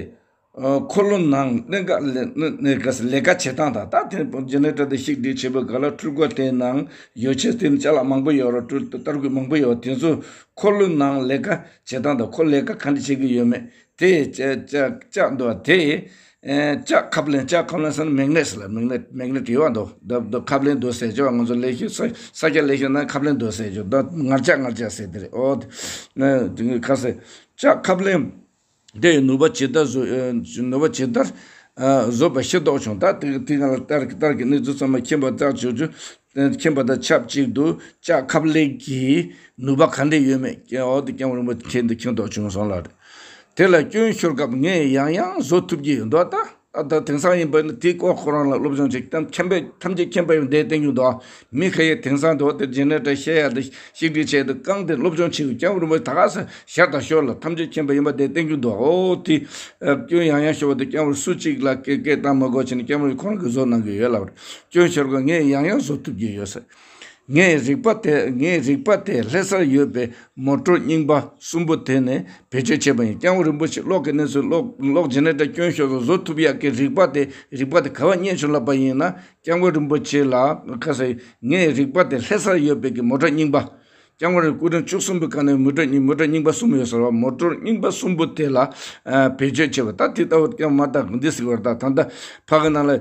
འཁོར་ལོ་ནང་གླིང་ག་ལས་ལས་ཀ་བྱེད་སྟངས་དང་། ད་དེ་ཇེ་ནེ་ཊར་དེ་བཤིག་སྒྲིལ་བྱེད་པའི་སྐབས་ལ་འཕྲུལ་འཁོར་དེའི་ནང་ཡོ་བྱད་དེ་ཅ་ལག་མང་པོ་ཡོད་ར། འཕྲུལ་ཏར་ཀུ་མང་པོ་ཡོད། དེ་ཚོ་འཁོར་ལོ་ནང་ལས་ཀ་བྱེད་སྟངས་དང་། ཁོ་ལས་ཀ་ག་འདྲ་བྱེད་ཀྱི་ཡོད་མེད་དེ་ཅ་ཅ་ཅ་འདུག་དེ། ལྕགས་ཁབ་ལེན། ལྕགས་ཁབ་ལེན་ཟེར་ན་མེག་ནེ་ཊི་ལ། མེག་ནེ་ཊི་མེག་ནེ་ཊི་ཡོད་པ་འདུག་ད་ད་ཁབ་ལེན་འདུག་ཟེར་ཅོ། ང་ཚོ་ལས་ཤོད་ས་ས་སྐྱ་ལས་ཤོད་ན་ཁབ་ལེན་འདུག་ཟེར་ཅོ། ད་ངར་ལྕགས་ངར་ལྕགས་ཟེར་དེ་རེད། ཨོ་ད་ཁ་ཟེར། ལྕགས་ཁབ་ལེན་དེ་ནུས་པ་ཇི་ལྟར་བཟོ་ནུས་པ་ཇི་ལྟར་བཟོ་པ་ཤེས་རྟོགས་བྱུང་། ད་དེ་དེ་ག་ལ་ལྟར་ལྟར་གྱི་གནས་ཚུལ་ཚང་མ་མཁྱེན་པ་ལྟར་བྱུང་བྱུང་། མཁྱེན་པ་དང་ཆབས་ཅིག་ཏུ་ལྕགས་ཁབ་ལེན་གྱི་ནུས་པ་ག་འདྲ་ཡོད་མེད་ཀྱང་འོ་དེ་སྐྱབས་མགོན་རིན་པོ་ཆེ་མཁྱེན་དུ་མཁྱེན་རྟོགས་བྱུང་སོང་ལ། དེ་ལ་སྐྱོན་ཤོར་སྐབས་ངས་ཡང་ཡང་བཟོ་ཐུབ་ཀྱི་ཡོད་འདུག་ད་ད་དེང་སང་ཡིན་པ་ནི་དེའི་སྐོར་ཁོ་རང་ལ་སློབ་སྦྱོང་བྱེད་ཀྱི་ཐམས་ཅད་མཁྱེན་པ་ཡང་དེ་བསྟན་རྒྱུ་འདུག་མི་ཁ་ཡས་དེང་སང་འདུག་དེ་ཇེ་ནེ་ཊར་བཤད་ཡ་དེ་ཤིག་སྒྲིལ་བྱས་ཏེ་རྐང་དེ་སློབ་སྦྱོང་བྱེད་དགོས། སྐྱབས་མགོན་རིན་པོ་ཆེ་ད་ག་ས་ཞར་དང་ཞོར་ལ་ཐམས་ཅད་མཁྱེན་པ་ཡིན་པ་དེ་བསྟན་རྒྱུ་འདུག་ཨོ་དེ་སྐྱོན་ཡང་ཡང་ཤོར་བ་དེ་སྐྱབས་མགོན་སུ་གཅིག་ལ་སྐད་སྐད་བཏང་མ་དགོས་བྱས་ནས་སྐྱབས་མགོན་ཁོ་རང་གིས་བཟོ་གནང་གི་ཡོད་ལབ་རེད། སྐྱོན་ཤོར་སྐབས་ངས་ཡང་ཡང་བཟོ་ཐུབ་ཀྱི་ཡོད་ཟེར། ངས་རིག་པ་དེ་ངས་རིག་པ་དེ་ལྷ་སར་ཡོད་པའི་མོ་ཊ་རྙིང་པ་གསུམ་པོ་དེ་ནས་བེད་སྤྱོད་བྱས་པ་ཡིན། སྐྱབས་མགོན་རིན་པོ་ཆེ་གློག་གི་གནས་ཚུལ་གློག་གློག་ཇེ་ནེ་ཊར་སྐྱོན་ཤོར་སོང་བཟོ་ཐུབ་ཡག་གི་རིག་པ་དེ་རིག་པ་དེ་ག་བ་རྙེད་བྱུང་ལབ་པ་ཡིན་ན། སྐྱབས་མགོན་རིན་པོ་ཆེ་ལ་ཁ་ཟེར། ངས་རིག་པ་དེ་ལྷ་སར་ཡོད་པའི་གི་མོ་ཊ་རྙིང་པ། རྐྱང་པ་རིམ་སྐུ་ཕྲེང་བཅུ་གསུམ་པའི་སྐབས་ནས་མོ་ཊ་རྙིང་མོ་ཊ་རྙིང་པ་གསུམ་ཡོད་ཟེར་བ། མོ་ཊ་རྙིང་པ་གསུམ་པོ་དེ་ལ་ཨ་བེད་སྤྱོད་བྱེད་པ། ད་དེ་ལྟ་བུ་ཀྱང་མ་དག་འདི་ཟེར་བར། ད་ད་ལྟ་ཕ་གི་ནང་ལ་ཨ་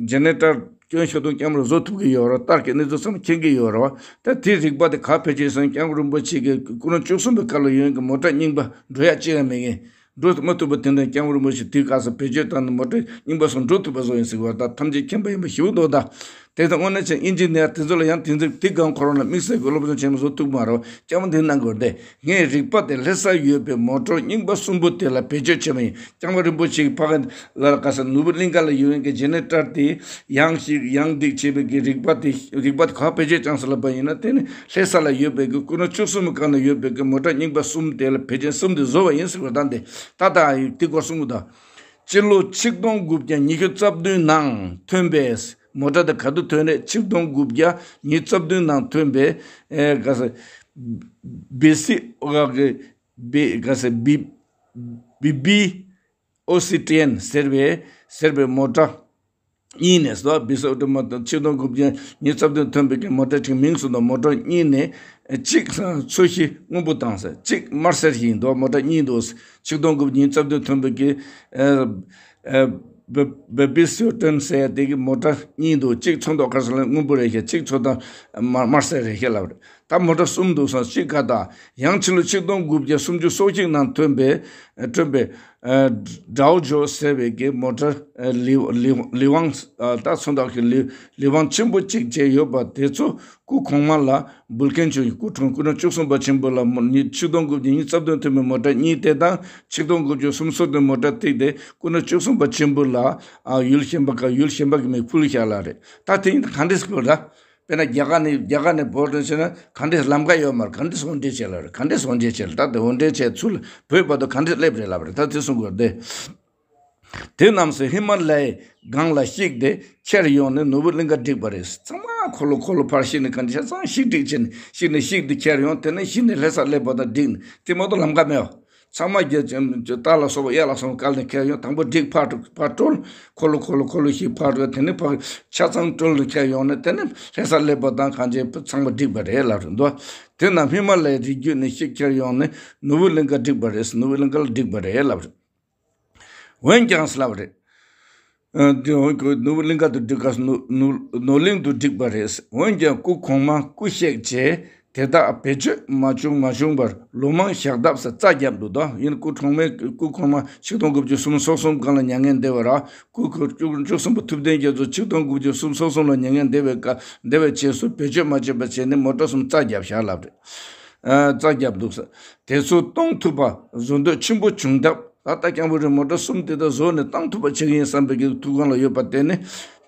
ཇེ་ནེ་རེ་ཊར་སྐྱོན་ཤོར་དུས་རྐྱང་པ་རིམ་བཟོ་ཐུབ་ཀྱི་ཡོད་རེད། ལྟར་གྱི་གནས་ཚུལ་ཚང་མ་མཁྱེན་གྱི་ཡོད་རེད་བ། ད་དེ་རིག་པ་དེ་ག་བེད་སྤྱོད་སོང་། རྐྱང་པ་རིམ་པོ་ཆེ་གི་སྐུ་ཕྲེང་བཅུ་གསུམ་པའི་སྐབས་ལ་ཡོད་མཁན་གྱི་མོ་ཊ་རྙིང་པ་འགྲོ་ཡག་ཅི་ཡང་མེད་མཁན། འགྲོ་མ་ཐུབ་པ་དེ་འདྲ་རྐྱང་པ་རིམ་པོ་ཆེ་དུས་སྐབས་སུ་བེད་སྤྱོད་བཏང་ནས་མོ་ཊ་རྙིང་པ་སོགས་འགྲོ་ཐུབ་པ་བཟོ་ཡིན་ཟེར་བ། ད་ཐམས་ཅད་མཁྱེན་པ་ཡིན་པ་ཞིབ་འདུག་ད་དེ་ལྟར་དངོས་གནས་ཅན་ཨིན་ཇི་ནི་ཡར་དེ་ཚོ་ལ་ཡང་དེ་ཚོ་དེ་སྒང་ཁོ་རང་ལ་དམིགས་བསལ་གྱི་སློབ་སྦྱོང་བྱེད་མ་བཟོ་ཐུབ་མ་རེད། རྐྱང་པ་འདི་གནང་དགོས་ཏེ། ངས་རིག་པ་དེ་ལྷ་ས་ཡོད་པའི་མོ་ཊ་རྙིང་པ་གསུམ་པོ་དེ་ལ་བེད་སྤྱོད་བྱས་པ་ཡིན། རྐྱང་པ་རིམ་པོ་ཆེ་གི་ཕ་གི་ལ་ག་ས་ནོར་བུ་གླིང་ག་ལ་ཡོད་མཁན་གྱི་ཇེ་ནེ་རེ་ཊར་དེ་ཡང་ཞིག་ཡང་སྒྲིག་བྱས་པའི་གི་རིག་པ་དེ་རིག་པ་དེ་ག་བེད་སྤྱོད་བཏང་ཟེར་ལབ་པ་ཡིན་ན། དེ་ནི་ལྷ་ས་ལ་ཡོད་པའི་གི་སྐུ་ཕྲེང་བཅུ་གསུམ་པའི་སྐབས་ན་ཡོད་པའི་གི་མོ་ཊ་རྙིང་པ་གསུམ་དེ་ལ་བེད་སྤྱོད་གསུམ་དེ་བཟོ་བ་ཡིན་ཟེར་བ། ད་འདི་ད་ད་དེ་སྐོར་གསུང་གི་ད། སྤྱི་ལོ་ཆིག་སྟོང་དགུ་བརྒྱ་ཉི་ཤུ་རྩ་བདུན་ནང་ཐོན་པའི་མོ་ཊ་དེ་ག་དུས་ཐོན་རེད། ཆིག་སྟོང་དགུ་བརྒྱ་ཉི་ཤུ་རྩ་བདུན་ནང་ཐོན་པའི་ཨེ་ག་ས་བི་སི་ག་གི་བི་ག་ས་བི་བི་བི་ཨོ་སི་ཏྲི་ཡན་ཟེར་བའི་ཟེར་བའི་མོ་ཊ་གཉིས་ནས་སོ། བི་སི་ཨོ་ཏྲི་མོ་ཊ་ཆིག་སྟོང་དགུ་བརྒྱ་ཉི་ཤུ་རྩ་བདུན་ཐོན་པའི་གི་མོ་ཊ་གཅིག་མིང་སུ་དང་མོ་ཊ་གཉིས་ནས་གཅིག་ཚོས་གཞི་སྔོན་པོ་དང་ཟེར། གཅིག་དམར་སེར་ཞིག་ཡིན་འདུག་མོ་ཊ་གཉིས་འདུག་ཆིག་སྟོང་དགུ་བརྒྱ་ཉི་ཤུ་རྩ་བདུན་ཐོན་པའི་གི་ཨ་ཨ་བི་བི་སི་ཨོ་ཏྲི་ཡན་ཟེར་དེ་གི་མོ་ཊ་གཉིས་འདུག་གཅིག་ཚོན་མདོག་དཀར་སེར་ལ་སྔོན་པོ་རེད་ཤག་གཅིག་ཚོན་མདོག་དམར་དམར་སེར་རེད་ཤག་ལབ་རེད། ད་མོ་ཊ་གསུམ་འདུག་སོང་གཅིག་ག་ད། ཡང་ཕྱི་ལོ་ཆིག་སྟོང་དགུ་བརྒྱ་སུམ་ཅུ་སོ་གཅིག་ནང་ཐོན་པའི་ཨ་ཐོན་པའི་ཨ་ཌའོ་ཇོ་ཟེར་བའི་གི་མོ་ཊ་ཨ་ལི་ལི་ལི་ཝང་ཨ་ད་ཚོན་མདོག་གི་ལི་ལི་ཝང་ཆེན་པོ་གཅིག་བྱས་ཡོད་པ་དེ་ཚོ་སྐུ་གོང་མ་ལ་འབུལ་མཁན་བྱུང་། སྐུ་ཁྲུང་སྐུ་ཕྲེང་བཅུ་གསུམ་པ་ཆེན་པོ་ལ་མོ་ཉི་ཆིག་སྟོང་དགུ་བརྒྱ་ཉི་ཤུ་རྩ་བདུན་ཐོན་པའི་མོ་ཊ་གཉིས་དེ་དང་། ཆིག་སྟོང་དགུ་བརྒྱ་སུམ་ཅུ་སོ་བདུན་མོ་ཊ་ཐིག་དེ་སྐུ་ཕྲེང་བཅུ་གསུམ་པ་ཆེན་པོ་ལ་ཨ་ཡུལ་གཞན་པ་ག་ཡུལ་གཞན་པ་གི་མིང་ཕུལ་བཞག་ལ་རེད། ད་དེ་ཡིན་ད་ག་འདྲས་སྐོར་ད། དཔེར་ན་རྒྱ་གར་ནས་རྒྱ་གར་ནས་བོད་དུ་ཕྱིན་ན་ག་འདྲས་ལམ་ཁ་ཡོད་མ་རེད། ག་འདྲས་འོར་འདྲེན་བྱས་ལབ་རེད། ག་འདྲས་འོར་འདྲེན་བྱས་ལ་ད་དེ་འོར་འདྲེན་བྱས་ཚུར་ལ་བོད་བར་དུ་ག་འདྲས་སླེབས་རེད་ལབ་རེད། ད་དེ་གསུང་དགོས་རེད་དེ། དེ་རྣམས་སུ་ཧི་མ་ལ་ཡའི་སྒང་ལ་གཤེགས་ཏེ་ཁྱེར་ཡོང་ནས་ནོར་བུ་གླིང་ག་བསྒྲིགས་པ་རེད། ཚང་མ་འཁོར་ལོ་འཁོར་ལོ་ཕར་གཤེགས་ནས་ག་འདྲས་ཆ་ཚང་གཤེགས་བསྒྲིགས་བྱས་ནས་གཤེགས་ནས་གཤེགས་ཏེ་ཁྱེར་ཡོང་། དེ་ནས་གཞི་ནས་ལྷ་སར་སླེབས་པ་དང་བསྒྲིགས་ནས་དེ་མ་གཏོགས་ལམ་ཁ་མེད་པ། ཚང་མ་རྒྱ་ཆེན་རྟ་ལ་སོགས་པ་གཡག་ལ་སོགས་པ་བཀལ་ནས་ཁྱེར་ཡོང་། དང་པོ་བསྒྲིགས་ཕར་ཕར་བཀྲོལ། འཁོར་ལོ་འཁོར་ལོ་འཁོར་ལོ་ཞིག་ཕར་བཀྲོལ། དེ་ནས་ཕར་ཆ་ཚང་བཀྲོལ་ནས་ཁྱེར་ཡོང་ནས་དེ་ནས་ལྷ་སར་སླེབས་པ་དང་གང་བྱས་ཚང་མ་བསྒྲིགས་པ་རེད་ལབ་རེད་འདུག་དེ་རྣམས་ཧི་མ་ལ་ཡའི་རི་རྒྱུད་ནས་གཤེགས་ཁྱེར་ཡོང་ནས་ནོར་བུ་གླིང་ག་བསྒྲིགས་པ་རེད། ནོར་བུ་གླིང་ག་ལ་བསྒྲིགས་པ་རེད་ལབ་རེད། འོན་ཀྱང་ལབ་རེད། ཨ་དེ་འོན་ཀྱང་ནོར་བུ་གླིང་ག་དུ་བསྒྲིགས་ཀ་ནོར་ནོར་ནོར་གླིང་དུ་བསྒྲིགས་པ་རེད། འོན་ཀྱང་སྐུ་གོང་མ་སྐུ་གཤེགས་རྗེས་དེ་དག་བེད་སྤྱོད་མ་བྱུང་མ་བྱུང་བར་ལོ་མང་ཞག་ལྡབ་ས་རྩ་བརྒྱབ་འདུག་ད་ཡིན་སྐུ་གོང་མའི་སྐུ་གོང་མ་ཆིག་སྟོང་དགུ་བརྒྱ་སུམ་ཅུ་སོ་གསུམ་སྒང་ལ་མྱ་ངན་འདས་པ་ར། སྐུ་ཁོ་བཅུ་བཅུ་གསུམ་པ་ཐུབ་བསྟན་རྒྱ་མཚོ་ཆིག་སྟོང་དགུ་བརྒྱ་སུམ་ཅུ་སོ་གསུམ་ལ་མྱ་ངན་འདས་པའི་སྐབས་འདས་པའི་རྗེས་སུ་བེད་སྤྱོད་མ་བྱས་པ་བྱས་ནས་མོ་ཊ་གསུམ་རྩ་བརྒྱབ་བཞག་ལབ་རེད། ཨ་རྩ་བརྒྱབ་འདུག་ས། དེ་ཚོ་གཏོང་ཐུབ་པ་བཟོ་འདོད་ཆེན་པོ་བྱུང་སྟབས། ད་ལྟ་རྐྱང་པ་རིམ་མོ་ཊ་གསུམ་དེ་དག་བཟོ་ནས་བཏང་ཐུབ་པ་བྱེད་ཀྱི་ཡིན་བསམ་པའི་གི་ཐུགས་དགོངས་ལ་ཡོད་པ་དེ་ནི་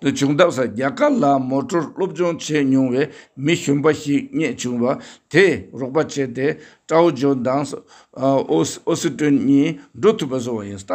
དུ་བྱུང་སྟབས་ས། རྒྱ་གར་ལ་མོ་ཊར་སློབ་སྦྱོང་བྱས་མྱོང་བའི་མི་གཞོན་པ་ཞིག་རྙེད་བྱུང་བ་དེས་རོགས་པ་བྱས་ཏེ་ཀྲའོ་ཇོ་དང་ཨོ་ཨོ་སི་ཀྲིན་གཉིས་འགྲོ་ཐུབ་པ་བཟོ་བ་ཡིན། ད་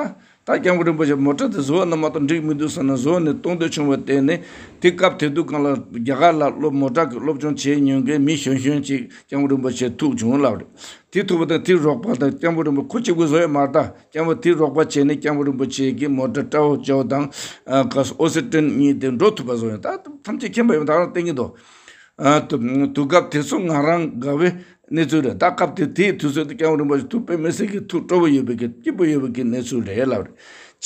ད་རྐྱང་པ་རིམ་པ་ཞིག་མོ་ཊ་དེ་བཟོ་བ་ན་མ་གཏོགས་འགྲིག་མི་འདུག་བསམ་ན་བཟོ་ནས་གཏོང་འདོད་བྱུང་བ་དེ་ནི་དེ་སྐབས་དེ་དུས་སྒང་ལ་རྒྱ་གར་ལ་སློབ་མོ་ཊ་གི་སློབ་སྦྱོང་བྱས་མྱོང་མཁན་མི་གཞོན་གཞོན་ཅིག་རྐྱང་པ་རིམ་པ་ཞིག་ཐུག་བྱུང་ལབ་རེད། དེ་ཐུག་པ་དང་དེ་རོགས་པ་དང་རྐྱང་པ་རིན་པོ་ཁོ་གཅིག་པུ་བཟོ་ཡོད་མ་རེད། ད་རྐྱང་པ་དེ་རོགས་པ་བྱས་ནས་རྐྱང་པ་རིན་པོ་ཆེ་གི་མོ་ཊ་ཀྲའོ་ཅའོ་དང་ཨ་ཀ་ཨོ་སི་ཀྲིན་གཉིས་དེ་འགྲོ་ཐུབ་པ་བཟོ་ཡོད། ད་ཐམས་ཅད་མཁྱེན་པ་ཡོད། ད་རང་བསྟན་གྱི་འདུག་ཨ་དུ་དུས་སྐབས་དེ་ཚོ་ང་རང་དགའ་བའི་གནས་ཚུལ་རེད། ད་སྐབས་དེ་དེའི་དུས་ཚོད་དུ་རྐྱང་པ་རིན་པོ་ཆེ་ཐུགས་དཔེ་མི་སྲིད་ཀྱི་ཐུགས་སྤྲོ་བོ་ཡོད་པའི་གི་སྐྱིད་པོ་ཡོད་པའི་གི་གནས་ཚུལ་རེད་ལབ་རེད།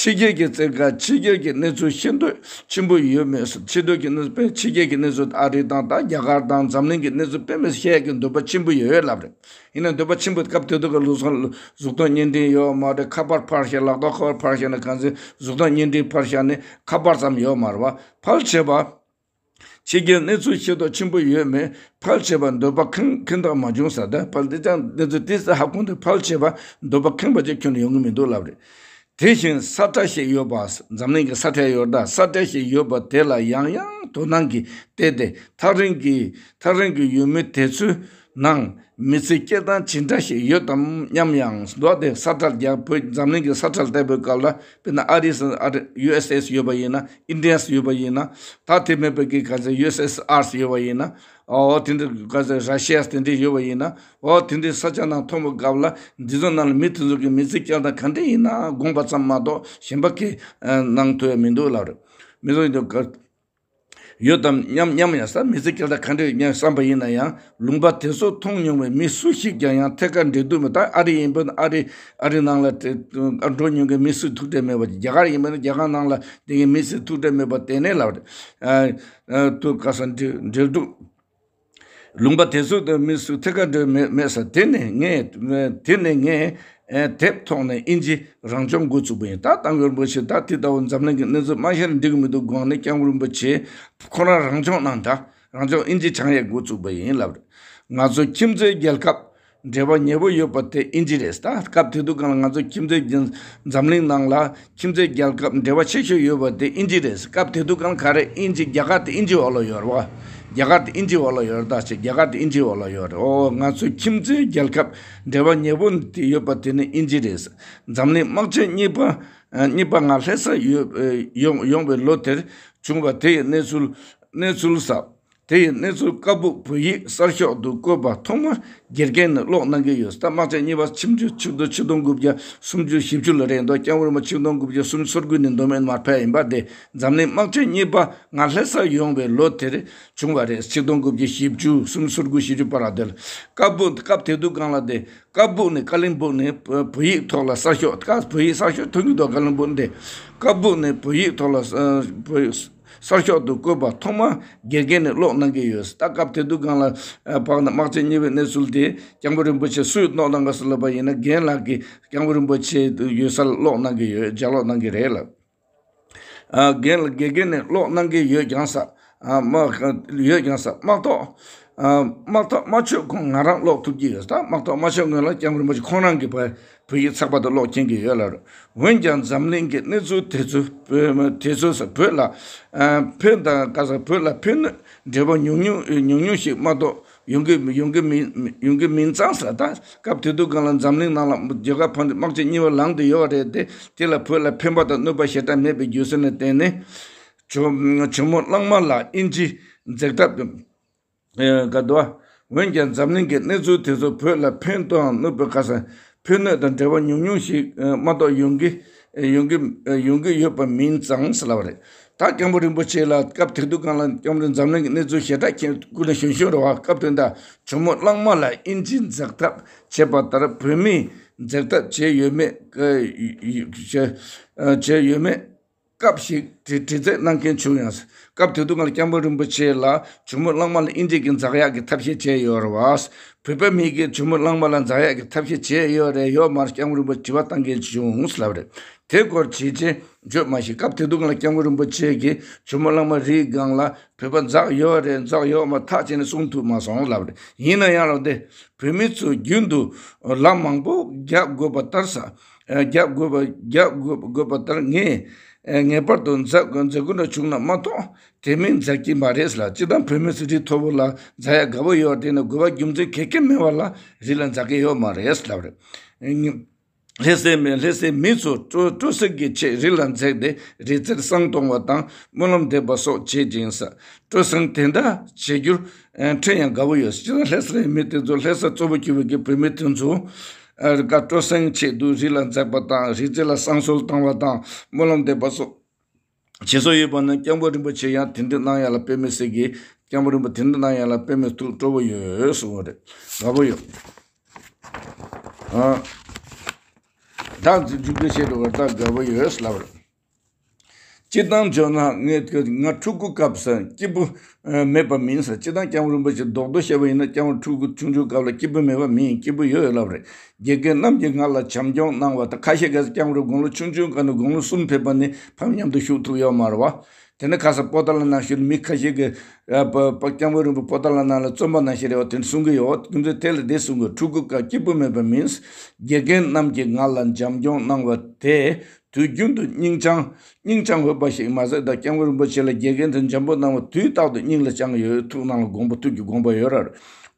ཕྱི་རྒྱལ་གྱི་རྩེ་ཁ་ཕྱི་རྒྱལ་གྱི་གནས་ཚུལ་ཤེས་འདོད་ཆེན་པོ་ཡོད་མེད། ཕྱི་རྒྱལ་གྱི་གནས་ཚུལ་དཔེ་ཕྱི་རྒྱལ་གྱི་གནས་ཚུལ་ཨ་རི་དང་ད་རྒྱ་གར་དང་འཛམ་གླིང་གི་གནས་ཚུལ་དཔེ་མི་སྲིད་ཤེས་ཡག་གི་འདོད་པ་ཆེན་པོ་ཡོད་ལབ་རེད། ཡིན་ན་འདོད་པ་ཆེན་པོ་སྐབས་དེ་དུས་ཀྱི་ལུགས་སྲོལ་གཟུགས་མཐོང་བརྙན་འཕྲིན་ཡོད་མ་རེད། ཁ་པར་ཕར་བཞག་ལག་ཐོག་ཁ་པར་ཕར་བཞག་ན་གང་ཚེ་གཟུགས་མཐོང་བརྙན་འཕྲིན་ཕར་བཞག་ནས་ཁ་པར་ཙམ་ཡོད་མ་རེད་བ། ཕལ་ཆེ་བ། ཕྱི་རྒྱལ་གནས་ཚུལ་ཤེས་རྟོགས་ཆེན་པོ་ཡོད་མེད་ཕལ་ཆེ་བ་འདོད་པ་ཁེངས་ཁེངས་དྲེགས་མ་བྱུང་ཟེར། ད་ཕལ་དེ་ཅང་གནས་ཚུལ་དེ་ཚོ་ཧ་གོ་འདུག་ཕལ་ཆེ་བ་འདོད་པ་ཁེངས་པ་ཅིག་ཁྱོན་ནས་ཡོང་གི་མི་འདུག་ལབ་རེད། དེ་བཞིན་ས་ཁྲ་ཞིག་ཡོད་པ། འཛམ་གླིང་གི་ས་ཁྲ་ཡོད་ད། ས་ཁྲ་ཞིག་ཡོད་པ་དེ་ལ་ཡང་ཡང་དོ་སྣང་གིས་བལྟས་ཏེ་ཐག་རིང་གི་ཐག་རིང་གི་ཡུལ་མི་དེ་ཚོའི་ནང་མི་ཚེ་སྐྱེལ་སྟངས་ཇི་འདྲ་ཞིག་ཡོད་དམ་སྙམ་ཡང་འདུག་དེ་ས་ཁྲ་རྒྱ་བོད་འཛམ་གླིང་གི་ས་ཁྲ་བལྟས་པའི་སྐབས་ལ་དཔེར་ན་ཨ་རི་ས་ཨ་རི་ཡུ་ཨེས་ཨེས་ཡོད་པ་ཡིན་ན་ཨིན་ཌི་ཡན་ཡོད་པ་ཡིན་ན་ད་དེ་མེད་པའི་གི་ག་ཚོད་ཡུ་ཨེས་ཨེས་ཨར་ཡོད་པ་ཡིན་ན་ཨོ་དེ་འདྲ་ག་ཚོད་ར་ཤི་ཡ་དེ་འདྲ་ཡོད་པ་ཡིན་ན། འོ་དེ་འདྲའི་ས་ཆ་ནང་མཐོང་བའི་སྐབས་ལ་འདི་ཚོ་ནང་ལ་མི་དེ་ཚོ་གི་མི་ཚེ་སྐྱེལ་སྟངས་ག་འདྲ་ཡིན་ན་དགོངས་པ་ཙམ་མ་གཏོགས་གཞན་པ་གི་ཨ་གནང་ཐུབ་ཡ་མི་འདུག་ལབ་རེད། མི་ཚོ་ཡིན་དུས་ག་ ཡོད་དམ་སྙམ་སྙམ་ཡང་ས། མི་ཚེ་སྐྱེལ་ད་ག་འདྲ་ཡོད་སྙམ་བསམ་པ་ཡིན་ན་ཡང་། ལུང་པ་དེ་ཚོ་མཐོང་མྱོང་བའི་མི་སུ་ཞིག་ཀྱང་ཡང་ཐད་ཀར་འབྲེལ་གཏུག་མེད། ད་ཨ་རི་ཡིན་པ་ན་ཨ་རི་ཨ་རི་ནང་ལ་དེ་འགྲོ་མྱོང་མཁན་མི་སུ་ཐུག་འཕྲད་མེད་པ། རྒྱ་གར་ཡིན་པ་ན་རྒྱ་གར་ནང་ལ་དེ་གའི་མི་སུ་ཐུག་འཕྲད་མེད་པ། དེ་ནས་ལབ་རེད། ཨ་ཨ་ཐུག་ག་ས་འབྲེལ་འབྲེལ་གཏུག་ལུང་པ་དེ་ཚོ་དང་མི་སུ་ཐད་ཀར་འབྲེལ་མེད་མེད་ས། དེ་ནས་ངས་དེ་ནས་ངས་ཨེ་དེབ་ཐོག་ནས་དབྱིན་ཇི་རང་སྦྱོང་འགོ་བཙུགས་པ་ཡིན། ད་སྐྱབས་མགོན་རིན་པོ་ཆེ་ད་དེ་ལྟ་བུ་འཛམ་གླིང་གི་གནས་ཚུལ་མ་ཤེས་ན་འགྲིག་གི་མི་འདུག་དགོངས་ནས། སྐྱབས་མགོན་རིན་པོ་ཆེ་ཁོ་རང་རང་སྦྱོང་གནང་། ད་རང་སྦྱོང་དབྱིན་ཇི་སྦྱང་ཡས་འགོ་བཙུགས་པ་ཡིན་ལབ་རེད། ང་ཚོ་ཁྱིམ་མཚེས་རྒྱལ་ཁབ་འབྲེལ་བ་ཉེ་པོ་ཡོད་པ་དེ་དབྱིན་ཇི་རེད། ད་སྐབས་དེ་དུས་སྒང་ལ་ང་ཚོ་ཁྱིམ་མཚེས་རྒྱལ་འཛམ་གླིང་ནང་ལ་ཁྱིམ་མཚེས་རྒྱལ་ཁབ་འབྲེལ་བ་ཆེ་ཤོས་ཡོད་པ་དེ་དབྱིན་ཇི་རེད། སྐབས་དེ་དུས་སྒང་ག་རེ་དབྱིན་ཇི། རྒྱ་གར་དེ་དབྱིན་ཇི་འོག་ལ་ཡོད་རེད་བ། རྒྱ་གར་དེ་དབྱིན་ཇི་འོག་ལ་ཡོད་རེད། ད་ཆེ་རྒྱ་གར་དེ་དབྱིན་ཇི་འོག་ལ་ཡོད་རེད། ཨོ་ང་ཚོའི་ཁྱིམ་མཚེས་རྒྱལ་ཁབ་འབྲེལ་བ་ཉེ་པོ་དེ་ཡོད་པ་དེ་ནི་དབྱིན་ཇི་རེད། འཛམ་གླིང་དམག་ཆེན་གཉིས་པ་གཉིས་པ་སྔ་ལྷ་ས་ཡོད་ཡོང་ཡོང་བའི་ལོ་དེར་བྱུང་བ་དེ་ཡི་གནས་ཚུལ་གནས་ཚུལ་ཟབ། དེ་ཡི་གནས་ཚུལ་ཀ་སྦུག་བོད་ཡིག་གསར་ཤོག་ཏུ་བཀོད་པ་ཐོག་མར་དགེ་རྒན་ནས་ཀློག་གནང་གི་ཡོད། ད་དམག་ཆེན་གཉིས་པ་ཆིག་སྟོང་ཆིག་སྟོང་ཆིག་སྟོང་དགུ་བརྒྱ་སུམ་ཅུ་བཞི་བཅུ་ལ་རེད་འདུག་སྐྱབས་མགོན་རིན་པོ་ཆེ་ཆིག་སྟོང་དགུ་བརྒྱ་སུམ་ཅུ་སོ་དགུ་ནས་མདོ་སྨད་མར་ཕེབས་ཡིན་པ་དེ། འཛམ་གླིང་དམག་ཆེན་གཉིས་པ་སྔ་ལྷ་ས་ཡོང་བའི་ལོ་དེར་བྱུང་བ་རེད། ཆིག་སྟོང་དགུ་བརྒྱ་བཞི་བཅུ་སུམ་ཅུ་སོ་དགུ་བཞི་བཅུ་བར་དེ་ལ། ཀ་སྦུག་སྐབས་དེ་དུས་སྒང་ལ་དེ་ཀ་སྦུག་ནས་ཀ་ལིང་སྦུག་ནས་བོད་ཡིག་ཐོག་ལ་གསར་ཤོག་ཀ་བོད་ཡིག་གསར་ཤོག་ཐོན་གྱི་འདུག་ཀ་ལིང་སྦུག་ནས་དེ་ཀ་སྦུག་ནས་བོད་ཡིག་ཐོག་ལ་བོད་གསར་ཤོག་ཏུ་བཀོད་པ་ཐོག་མར་དགེ་རྒན་ནས་ཀློག་གནང་གི་ཡོད། ད་སྐབས་དེ་དུས་སྒང་ལ་ཨ་བར་ན་དམག་ཆེན་གཉིས་པའི་གནས་ཚུལ་དེ་སྐྱབས་མགོན་རིན་པོ་ཆེ་སུས་ཀློག་གནང་ག་ཟེར་ལབ་པ་ཡིན་ན། རྒན་ལགས་ཀྱིས་སྐྱབས་མགོན་རིན་པོ་ཆེ་ཡོད་སར་ཀློག་གནང་གི་ཡོད། ལྗགས་ཀློག་གནང་གི་རེད་ལབ། ཨ་རྒན་ལགས་དགེ་རྒན་ནས་ཀློག་གནང་གི་ཡོད་ཀྱང་ས། ཨ་མ་ཡོད་ཀྱང་ས། མ་གཏོགས་ཨ་མ་གཏོགས་མ་ཆོད་གོང་ང་རང་ཀློག་ཐུབ་ཀྱི་ཡོད། ད་མ་གཏོགས་མ་ཆོད་གོང་ལ་སྐྱབས་མགོན་རིན་པོ་ཆེ་ཁོང་རང་གིས་བོད་བོད་ཡིག་ཚགས་པར་དུ་ཀློག་མཁྱེན་གྱི་ཡོད་ལ། འོན་ཀྱང་འཛམ་གླིང་གི་གནས་ཚུལ་དེ་ཚོ་བོད་དེ་ཚོ་ས་བོད་ལ་ཨ་ཕན་དང་ག་ས་བོད་ལ་ཕན་ནུས་འབྲེལ་བ་ཉུང་ཉུང་ཉུང་ཉུང་ཞིག་མ་གཏོགས་ཡོང་གི་ཡོང་གི་མིན་ཡོང་གི་མིན་ཙང་ས། ད་སྐབས་དེ་དུས་སྒང་ལ་འཛམ་གླིང་ནང་ལ་རྒྱལ་ཁབ་ཕན་ཚུན་དམག་ཆེན་གཉིས་པ་ལངས་ཏེ་ཡོད་རེད་དེ། དེ་ལ་བོད་ལ་ཕན་པ་དང་གནོད་པ་ཞེ་དྲག་མེད་པའི་རྒྱུ་མཚན་ལ་བརྟེན་ནས་ཇོ་ཇོ་མོ་གླང་མ་ལགས་དབྱིན་ཇི་མཛད་ཐབས་ཀ་དོ། འོན་ཀྱང་འཛམ་གླིང་གི་གནས་ཚུལ་དེ་ཚོ་བོད་ལ་ཕན་དང་གནོད་པའི་ཁ་སང་ཕན་གནོད་དང་འབྲེལ་བ་ཉུང་ཉུང་ཞིག་མ་གཏོགས་ཡོང་གི་ཡོང་གི་ཡོང་གི་ཡོད་པ་མིན་ཙང་ཟེར་ལབ་པ་རེད། ད་སྐྱབས་མགོན་རིན་པོ་ཆེ་ལ་སྐབས་དེ་དུས་སྒང་ལ་སྐྱབས་མགོན་འཛམ་གླིང་གི་གནས་ཚུལ་ཞེ་དྲག་མཁྱེན་ཀུན་ནས་གཞོན་གཞོན་རེད་བ། སྐབས་དེ་ད་ཇོ་མོ་གླང་མ་ལགས་དབྱིན་ཇི་མཛད་ཐབས་བྱས་པ་ལྟར་བོད་མིས་མཛད་ཐབས་བྱས་ཡོད་མེད་བྱས་ཡོད་མེད་སྐབས་ཤིག་དྲི་དྲི་རྩད་གནང་མཁན་བྱུང་ཡང་། སྐབས་དེ་དུས་སྒང་ལ་སྐྱབས་མགོན་རིན་པོ་ཆེ་ལ་ཇོ་མོ་གླང་མ་ལགས་དབྱིན་ཇི་གི་འཛེག་ཡག་གི་ཐབས་ཤེས་བྱས་ཡོད་རེད་བ། བོད་པ་མི་གིས་ཇོ་མོ་གླང་མ་ལགས་འཛེག་ཡག་གི་ཐབས་ཤེས་བྱས་ཡོད་རེད་ཡོད་མ་རེད། སྐྱབས་མགོན་རིན་པོ་ཆེ་དྲི་བ་བཏང་མཁན་བྱུང་ལབ་རེད། དེ་སྐོར་ཇི་བྱས་བརྗོད་མ་ཤེས། སྐབས་དེ་དུས་སྒང་ལ་སྐྱབས་མགོན་རིན་པོ་ཆེ་གིས་ཇོ་མོ་གླང་མ་རིའི་སྒང་ལ་བོད་པ་འཛེག་ཡོད་རེད། འཛེག་ཡོད་མ་ཐག་བཅད་ནས་གསུང་ཐུབ་མ་སོང་ལབ་རེད། ཡིན་ན་ཡང་ལབ་དེ་བོད་མི་ཚོས་རྒྱུན་དུ་ལ་མང་པོ་རྒྱག་དགོས་པ་ལྟར་ས། རྒྱག་དགོས་པ་རྒྱག་དགོས་དགོས་པ་ལྟར་ངས་ངེས་པར་དུ་འཛེག་འཛེག་དགོས་འདྲ་བྱུང་ན་མ་གཏོགས་དེ་མིན་འཛེག་གི་མ་རེད་ལ། སྤྱིར་བཏང་བོད་མི་ཚོ་རིགས་མཐོ་པོ་ལ་འཛེག་ཡག་དགའ་པོ་ཡོད་རེད། དེ་ནི་དགོས་པ་རྒྱུ་མཚན་ག་གེ་མེད་པ་ལ་རི་ལ་འཛེག་གི་ཡོད་མ་རེད་ལབ་རེད། ལྷ་སའི་མི་ལྷ་སའི་མི་ཚོ་སྤྲོ་སྤྲོ་སེམས་ཀྱི་ཆེད་རི་ལ་འཛེགས་ཏེ་རི་རྩེར་བསང་གཏོང་བ་དང་སྨོན་ལམ་འདེབས་པ་སོགས་བྱེད་ཅིང་ས། སྤྲོ་སེམས་དེ་འདྲ་བྱེད་རྒྱུར་ཕྲན་ཡང་དགའ་པོ་ཡོད། སྤྱིར་བཏང་ལྷ་སའི་མི་དེ་ཚོ་ལྷ་ས་གཙོ་བོ་གྱུར་བའི་གི་བོད་མི་དེ་ཚོ་ཨ་རི་ཀ་སྤྲོ་སེམས་ཆེད་དུ་རི་ལ་འཛེགས་པ་དང་རི་རྩེ་ལ་བསང་གསོལ་བཏང་བ་དང་སྨོན་ལམ་འདེབས་པ་སོགས་བྱེད་སྲོལ་ཡོད་པ་ནི་སྐྱབས་མགོན་རིན་པོ་ཆེ་ཡང་དེ་འདྲ་གནང་ཡག་ལ་དཔེ་མི་སྲིད་ཀྱི། སྐྱབས་མགོན་རིན་པོ་དེ་འདྲ་གནང་ཡག་ལ་དཔེ་མི་ཐུགས་སྤྲོ་པོ་ཡོད་གསུངས་པ་རེད། དགའ་པོ་ཡོད། ཨ། ད་མཇུག་སྒྲིལ་བྱེད་འགྲོ་བར་ད་དགའ་པོ་ཡོད་ལབ་རེད། སྤྱིར་བཏང་བརྗོད་ན་ངས་ང་ཕྲུ་གུ་སྐབས་སུ་སྐྱིད་པོ་མེད་པ་མིན་ཟེར། སྤྱིར་བཏང་སྐྱབས་མགོན་རིན་པོ་ཆེ་རྡོག་རྡོག་བཤད་པ་ཡིན་ན་སྐྱབས་མགོན་ཕྲུ་གུ་ཆུང་ཆུང་སྐབས་ལ་སྐྱིད་པོ་མེད་པ་མིན། སྐྱིད་པོ་ཡོད་ལབ་རེད། དགེ་རྒན་རྣམས་ཀྱིས་ང་ལ་བྱམས་སྐྱོང་གནང་བ་དང་། ཁ་ཤས་ཀྱིས་སྐྱབས་མགོན་རིན་པོ་དགུང་ལོ་ཆུང་ཆུང་སྐབས་ནས་དགུང་ལོ་གསུམ་ཕེབས་པ་ནས་ཕ་མ་མཉམ་དུ་བཞུགས་ཐུབ་ཡོད་མ་རེད་བ། དེ་ནས་ཁ་སང་པོ་ཏཱ་ལ་ནང་བཞིན་མི་ཁ་ཤས་ཀྱིས་ཨ་པ་པ་སྐྱབས་མགོན་རིན་པོ་པོ་ཏཱ་ལ་ནང་ལ་བཙོན་པ་ནང་བཞིན་རེད་བ། དེ་འདྲ་གསུང་གི་ཡོད། རྒྱུ་མཚན་དེ་ལ་འདི་གསུང་གི། ཕྲུ་གུ་སྐབས་སྐྱིད་པོ་མེད་པ་མིན། དགེ་རྒན་རྣམས་ཀྱིས་ང་ལ་བྱམས་སྐྱོང་གནང་བ་དེ་དུས་རྒྱུན་དུ་སྙིང་བཅངས་སྙིང་བཅངས་འོས་པ་ཞིག་མ་ཟད། ད་སྐྱབས་མགོན་རིན་པོ་ཆེ་ལ་དགེ་རྒན་དེ་འཇམ་པོ་གནང་བ་དུས་རྟག་ཏུ་སྙིང་ལ་བཅངས་ཡོད། ཐུགས་ནང་ལ་དགོངས་པ་ཐུགས་ཀྱི་དགོངས་པ་ཡོད་ར།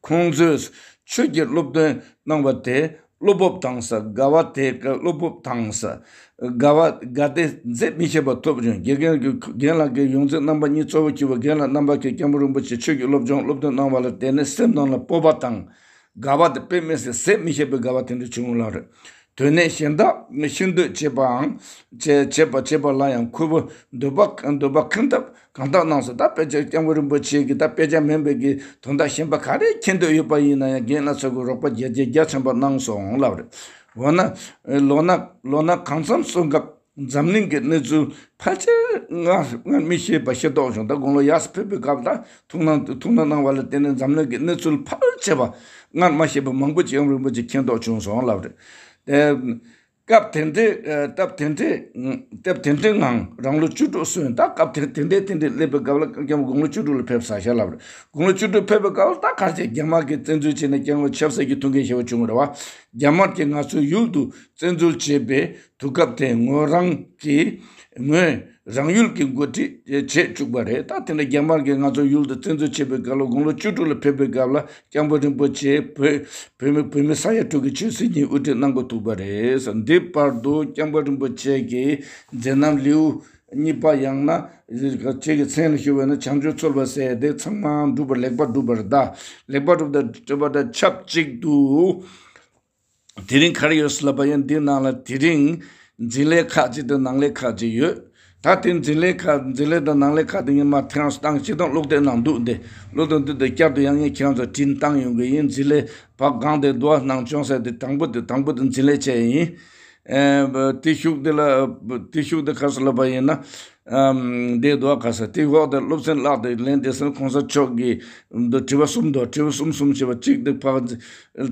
ཁོང་ཚོས་ཆོས་ཀྱི་སློབ་སྟོན་གནང་བ་དེ་བློ་སྤོབས་དང་ས། དགའ་བ་དེ་ཀ་བློ་སྤོབས་དང་ས། དགའ་བ་དགའ་བདེ་ཟད་མི་ཤེས་པ་ཐོབ་བྱུང་། དགེ་རྒན་གྱི་རྒན་ལགས་ཀྱི་ཡོངས་འཛིན་རྣམ་པ་གཉིས་གཙོ་བོ་གྱུར་པའི་རྒན་ལགས་རྣམ་པ་གིས་སྐྱབས་མགོན་རིན་པོ་ཆེ་ཆོས་ཀྱི་སློབ་སྦྱོང་སློབ་སྟོན་གནང་བ་ལ་བརྟེན་ནས་སེམས་ནང་ལ་སྤོབས་པ་དང་དགའ་བ་དེ་དཔེ་མི་སྲིད་ཟད་མི་ཤེས་པའི་དགའ་བ་དེ་འདྲ་བྱུང་ལ་རེད། དོན་གནད་གཞན་དག་ཤེས་འདོད་བྱེད་པའང་བྱེད་བྱེད་པ་བྱེད་པ་ལ་ཡང་ཁོ་བོ་འདོད་པ་འདོད་པ་ཁེངས་ཐབས་གང་དག་གནང་སོང་། ད་དཔེ་ཆ་སྐྱབས་མགོན་རིན་པོ་ཆེ་གིས་ད་དཔེ་ཆ་མིན་པའི་གི་དོན་དག་གཞན་པ་ག་རེ་མཁྱེན་འདོད་ཡོད་པ་ཡིན་ན་ཡང་རྒན་ལགས་ཚོ་གིས་རོགས་པ་རྒྱ་རྒྱ་རྒྱ་ཆེན་པོ་གནང་སོང་ལབ་རེད། འོ་ན་ལོ་ན་ལོ་ན་གང་འཚམ་སོང་སྐབས་འཛམ་གླིང་གི་གནས་ཚུལ་ཕལ་ཆེར་སྔར་སྔར་མི་ཤེས་པ་ཤེས་རྟོགས་བྱུང་། ད་དགུང་ལོ་ཡར་ཕེབས་པའི་སྐབས་ད་ཐུགས་སྣང་ཐུགས་སྣང་གནང་བ་ལ་བརྟེན་ནས་འཛམ་གླིང་གི་གནས་ཚུལ་ཕལ་ཆེ་བ་སྔར་མ་ཤེས་པ་མང་པོ་ཅིག་ཡང་རིན་པོ་ཆེ་མཁྱེན་རྟོགས་བྱུང་སོང་ལབ་རེད། དེ་སྐབས་དེ་འདྲའི་ཨ་སྟབས་དེ་འདྲའི་སྟབས་དེ་འདྲའི་ངང་རང་ལོ་བཅུ་དྲུག་སོན། ད་སྐབས་དེ་དེ་འདྲའི་དེ་འདྲའི་སླེབས་པའི་སྐབས་ལ་སྐབས་དགུང་ལོ་བཅུ་དྲུག་ལ་ཕེབས་ས་ཤ་ལབ་རེད། དགུང་ལོ་བཅུ་དྲུག་ཕེབས་པའི་སྐབས་ལ་ད་ག་རེ་བྱས། རྒྱ་དམར་གྱིས་བཙན་འཛུལ་བྱས་ནས་སྐྱབས་མགོན་ཆབ་སྲིད་ཀྱི་ཐུགས་འགན་བཞེས་པ་བྱུང་བ་རེད་བ། རྒྱ་དམར་གྱིས་ང་ཚོའི་ཡུལ་དུ་བཙན་འཛུལ་བྱས་པའི་དུས་སྐབས་དེ་ངོས་རང་གི་ངོས་རང་ཡུལ་གྱི་འགོ་ཁྲིད་བྱེད་བཅུག་པ་རེད། ད་དེ་འདྲ་རྒྱ་དམར་གྱིས་ང་ཚོ་ཡུལ་དུ་བཙན་འཛུལ་བྱས་པའི་སྐབས་ལ་དགུང་ལོ་བཅུ་དྲུག་ལ་ཕེབས་པའི་སྐབས་ལ་སྐྱབས་མགོན་རིན་པོ་ཆེ་བོད་བོད་མི་བོད་མི་ས་ཡ་དྲུག་གི་ཆོས་སྲིད་གཉིས་དབུ་ཁྲིད་གནང་དགོས་ཐུག་པ་རེད། འདི་བར་དུ་སྐྱབས་མགོན་རིན་པོ་ཆེ་གི་མཛད་རྣམ་ལེའུ་གཉིས་པ་ཡང་ན་ཁྱེད་ཀྱི་མཚན་ལ་ཞུ་བས་ན་བྱང་ཆུབ་ཚོལ་བ་ཟེར་དེ་ཚང་མ་འགྲུབ་པར་ལེགས་པར་འགྲུབ་པར་གདའ། ལེགས་པར་འགྲུབ་པར་གདའ་བ་དང་ཆབས་ཅིག་ཏུ། དེ་རིང་ག་རེ་ཡོད་ཟེར་ལབ་པ་ཡིན། འདི་ནང་ལ་དེ་རིང་འཛིན་ལས་ཁག་ཅིག་དང་ནང་ལས་ཁག་ཅིག་ཡོད། ད་དེ་འཛིན་ལས་ཁག་འཛིན་ལས་དང་ནང་ལས་ཁག་དེ་ངས་མར་ཐེངས་བཏང་སྤྱི་བཏང་ཀློག་དེབ་ནང་འདུག་འདི་ཀློག་དེབ་འདི་དང་བསྐྱར་དུ་ཡང་ངས་ཁྱེད་རང་ཚོར་བྲིས་བཏང་ཡོང་གི་ཡིན། འཛིན་ལས་བག་སྒང་དེ་འདུག་ནང་བྱུང་ཟེར་དེ་དང་པོ་དེ་དང་པོ་དེ་འཛིན་ལས་བྱས་ཡིན། ཨེ་དེ་ཤུགས་དེ་ལ་དེ་ཤུགས་དེ་ག་རེ་ཟེར་ལབ་པ་ཡིན་ན། ཨམ་དེ་འདུག་ག་ས་དེ་འོག་དེ་སློབ་ཚན་བཀླགས་དེ་ལན་དེ་སེམས་གོང་ས་མཆོག་གི་འདི་དྲི་བ་གསུམ་འདུག་དྲི་བ་གསུམ་གསུམ་བྱས་པ་གཅིག་དེ་ཕར་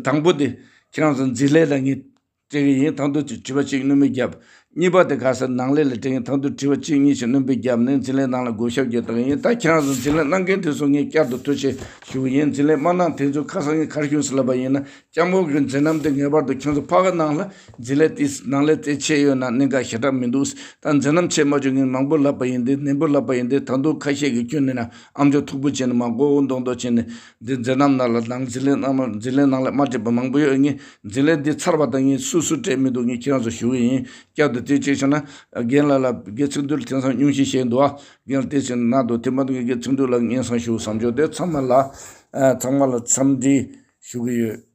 དང་པོ་དེ་ཁྱེད་རང་ཚོ་འཛིན་ལས་ལ་ངས་སྤྲད་ཀྱི་ཡིན། ད་དུང་དྲི་བ་གཅིག་སྣོན་པ་བརྒྱབ། གཉིས་པ་དེ་ག་ས་ནང་ལས་ལ་སྤྲད་ཀྱི་ཡིན། ད་དུང་དྲི་བ་གཅིག་གཉིས་ཤིག་སྣོན་པ་བརྒྱབ་ནས་འཛིན་ལས་ནང་ལ་བགོ་བཤའ་རྒྱག་བཏང་གི་ཡིན། ད་ཁྱེད་རང་ཚོ་འཛིན་ལས་གནང་མཁན་དེ་ཚོ་ངས་བསྐྱར་དུ་ཐུགས་རྗེ་ཞུ་གི་ཡིན། འཛིན་ལས་མ་གནང་དེ་ཚོ་ཁ་སང་ངས་ག་རེ་ཞུས་ཟེར་ལབ་པ་ཡིན་ན། སྐྱབས་མགོན་གྱི་མཛད་རྣམ་དེ་ངེས་པར་དུ་ཁྱོད་ཚོ་ཕ་གི་ནང་ལ་འཛིན་ལས་དེ་ནང་ལས་དེ་ཆེ་ཡོད་ན་གནད་འགག་ཞེ་དྲག་མི་འདུག་ད་མཛད་རྣམ་ཆེ་མ་བྱུང་ངས་མང་པོ་ལབ་པ་ཡིན་ཏེ་ནན་པོ་ལབ་པ་ཡིན་ཏེ་ད་དུང་ཁ་ཤས་ཀྱིས་ཁྱོན་ནས་ན་ཨམ་ཅོག་མཐུག་པོ་བྱས་ནས་མ་གོ་མདོག་མདོག་བྱས་ནས་འདི་མཛད་རྣམ་ནང་ལ་ནང་འཛིན་ལས་ནང་ལ་འཛིན་ལས་ནང་ལ་མ་སྤྲད་པ་མང་པོ་ཡོད། ངས་འཛིན་ལས་འདི་ཚར་བ་དང་ངས་སུ་སུ་སྤྲད་མི་འདུག་ངས་ཁྱེད་རང་ཚོ་ཞུ་གི་ཡིན། བསྐྱར་དུ་དེ་གཅིག་བྱས་ན་རྒན་ལགས་ལ་དགེ་ཚིག་འདུལ་དེང་སང་སྙུང་གཞི་བཤད་འདུག་ཨ། རྒན་ལགས་དེ་བྱས་ན་འདུག་དེ་མ་གཏོགས་ངས་དགེ་ཚིག་འདུལ་ལ་སྙན་སེང་ཞུ་བསམ་བྱུང་དེ་ཚང་མ་ལ་ཚང་མ་ལ་འཚམས་འདྲི་ཞུ་གི་ཡོད།